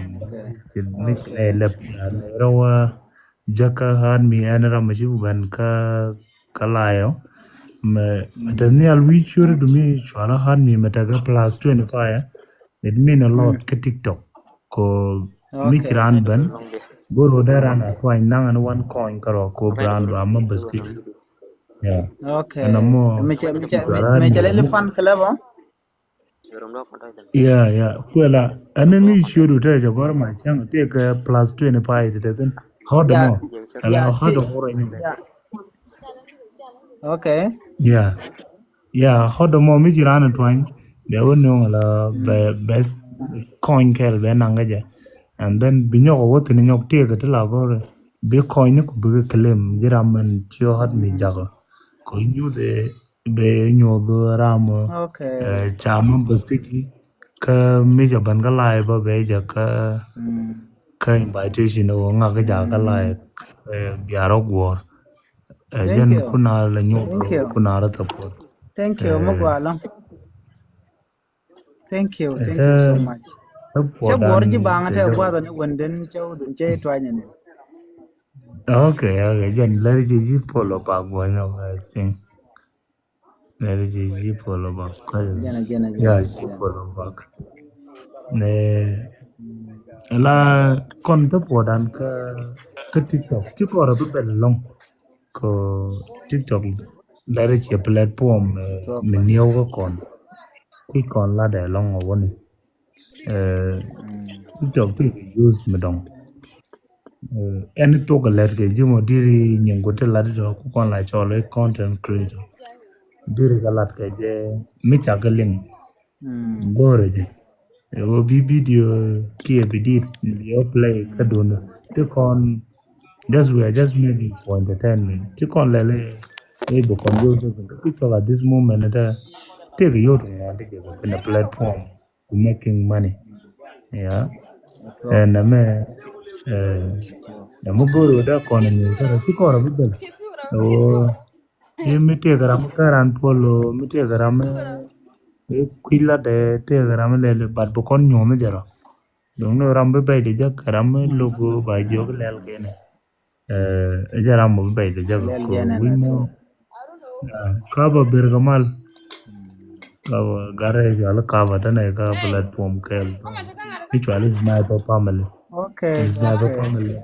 ni lɛp rɛ wä. Jakä han mi ɛn ram mi ci bɛn kä kä layɔ. Mɛ mɛ te nhial wi̱i̱ ciöri du mi cualä han mi mɛ te kä plus twenty five. It mean a lot kä TikTok. Ko mi ci ran ben. Goro dɛ ran a tuany naŋ an wan kɔny kärɔ ko brand ba ma beskit. Yeah. Okay. Ɛn a mo. Mi cɛ mi cɛ mi cɛ lili fan club. Yeah, yeah. Kuela ɛn ni ciödu te jɛ gɔr ma cɛŋ te kɛ plus twenty five te te thin. Hot mo. Ala hot mo. Okay. Yeah. Yeah, hot mo mi jiran tuany. Bɛ wä nuŋ la bɛ bɛ kɔny kɛl bɛ naŋ kɛ jɛ. And then bi nyɔk wä thin nyɔk te kɛ ti la gɔr. Bi kɔny ni ku bi kɛ claim jiram mɛn ci hot mi jakɔ. Ko nyuth ɛ bɛ nyuth ram. Okay. Ca members kä ji̱ kä mi jɛ ben kä live bä bɛ jɛ kä kä invitation wä ŋak kä jɛ kä live. Biarɔ guɔr. Jɛn kuna la nyuth kuna rɔ support. Thank you. Mugwala. Thank you, thank you so much. Cä guɔr ji̱ baŋ tɛ guath ni wendin cä wudun cä tuanyɛ ni. Okay, okay. Jɛn lɛr ji̱ ji̱ polo pa guɔny, I think. Lɛr ji̱ ji̱ polo pa. Jɛn jɛn jɛn. Ya ji̱ polo pa. Ne la kɔn te puɔdan kä kä TikTok. Ci kɔrɔ bi bɛl lɔŋ. Ko TikTok lɛri ciɛ platform mi niɛw kä kɔn. Kui̱ kɔn lat ɛ lɔŋ ɔ wäni. TikTok ti kɛ use mi dɔŋ. Eh, ɛn tok lɛt kɛ ji̱ mɔ diri nyin ku ti lat dɔ ku kɔn la cɔl i̱ content creator. Diri kɛ lat kɛ jɛ mi ca kɛ liŋ. Mm. Go̱o̱rɛ jɛ. Ɛ wä bi video kiɛ bi dit, bi wä play kä dun. Ti kɔn, just, we are just making for entertainment. Ti kɔn lɛl i̱ bi kɔn yot. Ti cɔk at this moment, ɛ tɛ, tëëkɛ yot ŋuan ti kɛ kɛ platform. Making money. Yeah. Ɛn ɛmɛ, eh, ɛmɛ go̱o̱r wä dee kɔn ni kɛ rɛ ci kɔn rɛ bi bɛl. Ɛ wä, i̱ mi tëëkɛ ram kä ran puɔl, mi tëëkɛ ram, eh, kui̱ lat, eh, tëëkɛ ram lɛl, but bi kɔn nyuɔ̱n jɛ rɔ. Duŋ ni ram bi bɛc di jɛ kɛ ram mi lo̱k ba jiök lɛl kɛn. Eh, ɛ jɛ ram mɔ bi bɛc di jɛ kɛ wi̱n mɔ. Kava ber kɛ mal. Kava garɛ cuali kava tɛnɛ ka platform kɛl. I̱ cuali Sniper family. Okay, Sniper family.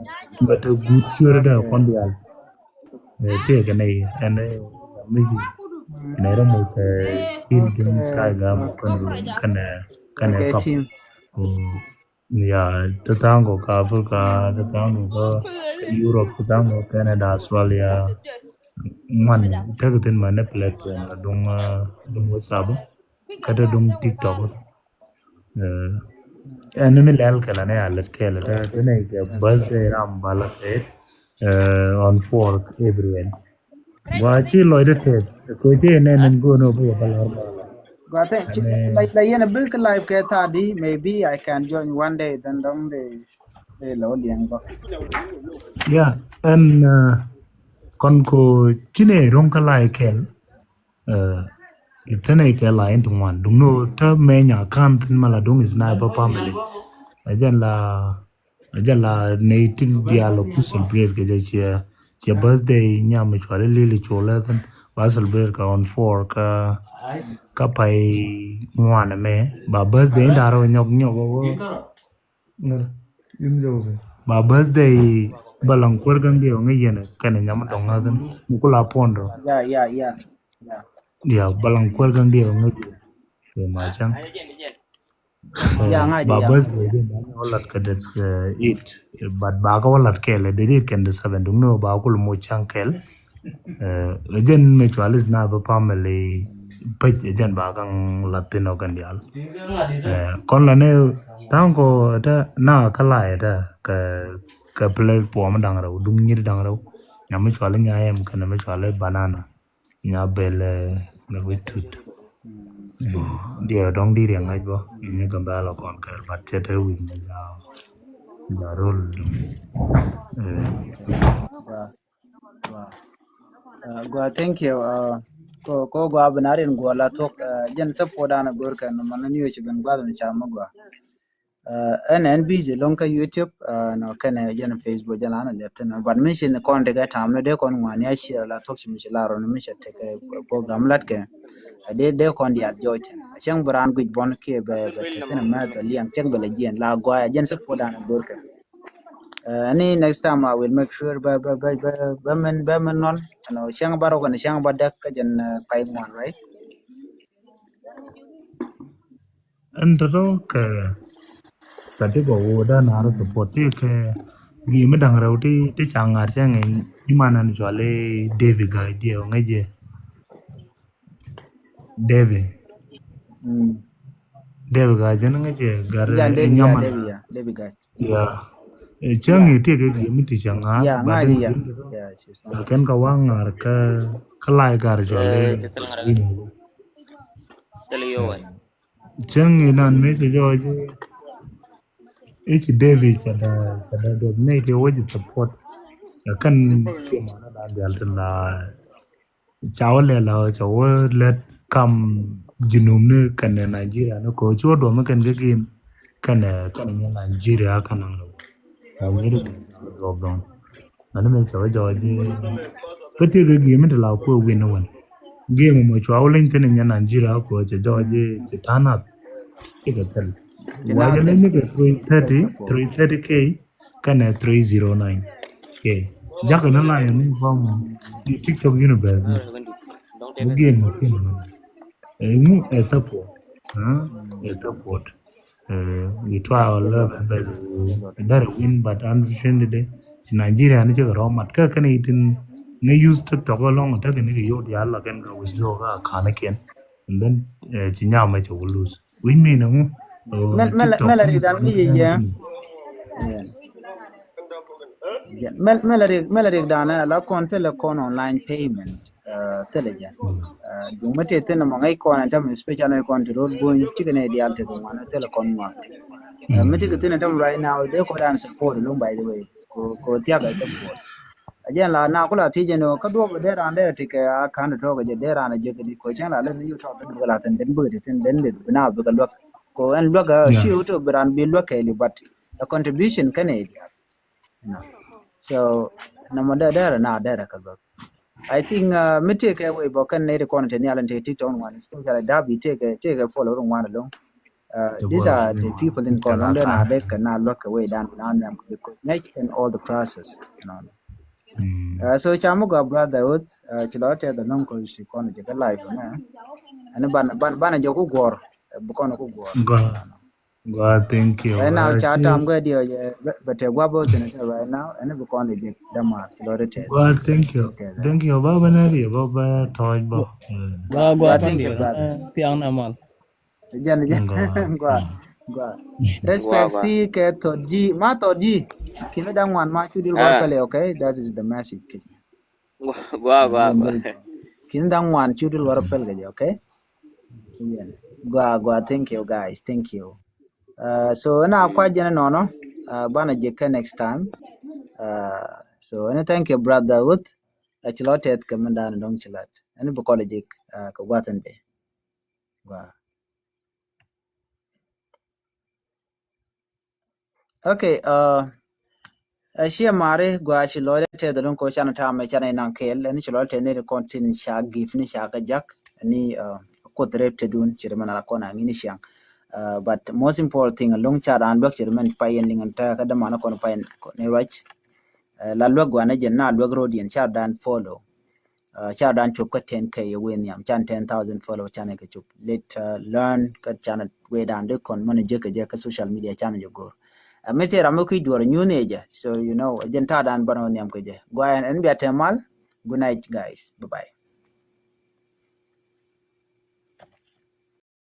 But a good sure da kɔn dial. Eh, tëëkɛ nɛ ɛn, eh, mi ji. Nɛ ram mɔ kɛ skill din ka ga mɔ kɔn kɛnɛ kɛnɛ kap. Ya, ti tha̱a̱ŋ kɔ kä Africa, ti tha̱a̱ŋ kɔ kä Europe, ti tha̱a̱ŋ kɔ Canada, Australia. Ŋuan tek thin mɛ ni platform la duŋ, ah, duŋ WhatsApp kä ti duŋ TikTok. Eh, ɛn ni mi lɛl kɛl ni a lɛt kɛl ti ni kɛ birthday ram bala kɛ, eh, on fork everywhere. Gua ci lɔcdä tɛth kɛ ci nɛn in go̱o̱n ɔ bi wä bä lɔr bä. Gua thank you. La yɛn a bil kä live kɛ tha̱a̱di, maybe I can join one day, then dɔŋ de de lɔ liɛŋ bä. Yeah, ɛn, uh, kɔn ko ci nɛ ro̱ŋ kä live kɛl. Uh, tɛnɛ kɛ live in ti ŋuan duŋ ni ɔ tä mɛ nya kan thin ma la duŋ Sniper family. Ɛ jɛn la Ɛ jɛ la nɛy tin diaal ku celebrate kɛ jɛ ciɛ, ciɛ birthday nyam mi cuali Lili Col ɛ thin. Ba celebrate kɛ on four kä, kä pay ŋuan mɛ. Ba birthday in da̱rä nyɔk nyɔk wä. Ba birthday ba laŋ kuer gaŋ diɛ ŋä yɛn kɛnɛ nyam dɔŋ ɛ thin. Mi ku la puɔn rɔ. Yeah, yeah, yeah. Yeah, ba laŋ kuer gaŋ diɛ ŋä yɛn. Kɛ ma cäŋ. Ba birthday din ba wä lat kɛ det, eh, eight, but ba kɛ wä lat kɛɛl det eight kɛn det seven duŋ ni ba kul mo cäŋ kɛɛl. Eh, ɛ jɛn mi cual is na bä family page ɛ jɛn ba kaŋ lat thin ɔ kɛn dial. Eh, kɔn la ni thaŋ kɔ ta na kä la ɛ ta kɛ, kɛ platform daŋ rɛw duŋ nyir daŋ rɛw. Nya mi cual nya yɛm kɛn mi cual banana. Nya bel, eh, na wi̱c tut. Eh, diɛ dɔŋ di riɛŋ ŋa̱c bä. Ni Gambɛla kɔn kɛl, but cɛ te wi̱c ni ja, ja rol. Eh. Gua, gua. Uh, gua, thank you. Uh, ko, ko gua binarin gua la tok, uh, jɛn support dan a gor kɛn, man ni yoch ben gua ni cha ma gua. Uh, ɛn, ɛn busy lɔŋ kä YouTube, uh, nɔ kɛnɛ jɛn Facebook jɛn la na lɛp thin. But mi ci ni kɔn dikɛ tam ni dee kɔn ŋuan ya share la thuɔk ci mi ci la rɔ ni mi cɛ tekɛ program lat kɛ. Uh, dee, dee kɔn diath jɔɔc thin. Cäŋ bi raan guic bɔn kiɛ bɛ, bɛ te thin mɛ bɛ liɛŋ cäŋ bɛ lɛ jiɛn la guay a jɛn support dan a gor kɛ. Uh, ni next time I will make sure bɛ, bɛ, bɛ, bɛ, bɛ min, bɛ min nɔn. Ɛn cäŋ ba rɔ kɛn cäŋ ba dɛk kä jɛn, uh, pay ŋuan, right? Ɛn tɔ̱tɔ̱ kɛ, kɛ ti kɔ woo dan a rɔ support ti kɛ gi mi da̱ŋ rɛw ti, ti ca ŋa̱r cɛ ŋɛ iman ɛn cuali David Gac diɛ ŋɛ jɛ. David. Mm. David Gac jɛn ŋɛ jɛ gar nyamɛ. David, yeah, David Gac. Yeah. Cɛ ŋɛ ti kɛ gi mi ti ca ŋa̱r. Yeah, ŋa̱r jɛ, yeah. Kɛn ka wa ŋa̱r kä, kä lai gar cuali. Thil yo wai. Cäŋ inan mi ci jɔɔc i̱ ci David ca da, ca da duɔth mi ci wec support. Ɛ kɛn ci mana da dial ti la ca wä lɛ la ca wä lɛt kam Junub ni kɛnɛ Nigeria ni ko ci wä duɔth mi kɛn kä game kɛnɛ, kɛnɛ nyɛ Nigeria kɛnɛ. Ɛ nyɛ di duɔth dɔŋ. Mani mi cɛ wä jɔɔc i̱ kä ti kɛ game ti la kuɛ win win. Game mɔ cua wä liny thin inyɛ Nigeria kuɛ cɛ jɔɔc i̱ ci tanath. Ti kɛ thil. Wa jɛ liny ni kɛ three thirty, three thirty K kɛnɛ three zero nine K. Jakä ni la yɛ ni bam i̱ TikTok universe ni. Ni game mɔ thin mɔ. Ɛ ŋu ɛ support. Ɛ support. Uh, we try our level, but we better win, but unfortunately, Ci Nigeria ni ci kɛ rɔ mat kä kɛn itin ŋä use TikTok alɔŋ tä kɛn kɛ yot ya la kɛn kɛ withdraw kä account kiɛn. And then ci nyam mɛ ci wä lose. Which mean ŋu? Mɛl mɛl mɛl rik dan mi yɛ yɛ. Mɛl mɛl rik mɛl rik dan la kɔn thilɛ kɔn online payment. Thilɛ jɛ. Duŋ mi tëë thin mɔ ŋäc kɔn ɛn tɛm especially kɔn ti road bony cikɛ nɛ dial ti duŋ wan thilɛ kɔn ŋuan. Mi ti kɛ thin ɛn tɛm right now dee kɔ dan support lum by the way. Ko ko thiak ɛ support. A jɛn la na kula thiec ɛn kä duɔp dee ran dee ti kɛ a kan tɔk jɛ dee ran jɛ kɛ di ko cɛn la lɛ mi yu tɔk dee la thin den bikɛ ti thin den bi na bikɛ luäk. Ko ɛn luäk a ci wut bi ran bi luäk kɛ li but a contribution kɛn ɛ dial. You know. So namɔ dee dee na dee kɛ luäk. I think mi tëëkɛ wei bɔ kɛn nɛy ti kɔn te nhial in te TikTok ŋuan especially dabi tëëkɛ tëëkɛ follow ri ŋuan along. These are the people in kɔn lɔŋ den a dee kɛ na luäk kɛ wei dan na nhiam kɛ kɛ ŋäc in all the process. So ca mi gɔaa brother Oth ci lɔ tɛth alɔŋ kɔ ci kɔn jɛ kɛ live nɛ. Ɛn ban ban ban jɛ ku guɔr bi kɔn ku guɔr. Gua, thank you. Right now ca tam gua dio je bete gua bo tene right now and bi kon de dama lori te. Gua, thank you. Thank you. Baba na ri baba toj bo. Gua gua thank you. Piang na mal. Jan jan gua gua. Respect si ke to ji ma to ji. Kini dang wan ma chudil wa pale, okay? That is the message. Gua gua gua. Kini dang wan chudil wa pale, okay? Gua gua, thank you guys, thank you. So ɛn a kuac jɛn nɔnɔ banɛ jɛ kɛ next time. So ɛn thank you brother Oth. Ɛ ci lɔ tɛth kɛ min dan dɔŋ ci lat ɛn bi kɔlɛ jik kɛ gua̱thin bɛ. Gua. Okay. Ɛ ciɛ mari gua ci lɔcdä tɛth lun ko can tam mɛ can inaŋ kɛɛl ɛn ci lɔcdä tɛth ni ri kɔn tin ca gif ni ca kɛ jak ni kuoth rep te dun ci ri mɛ na la kɔn aŋi ni ciaŋ. But most important thing luŋ ca dan luäk ci ri mɛ pay in liŋ in tɛ kä däman kɔn pay in ni ruac. La luäk gua ni jɛn na luäk road yɛn ca dan follow. Ca dan cop kä ten K yɛ wen nhiam can ten thousand follow can kɛ cop let learn kä can wee dan di kɔn mɔni jek kɛ jek kä social media can jɛ gor. Mi tëë ram mi kui̱ duɔr nyuun ëë jɛ so you know jɛn ta̱a̱ dan bän wä nhiam kɛ jɛ gua ɛn ɛn bia tɛm mal. Good night guys, bye bye.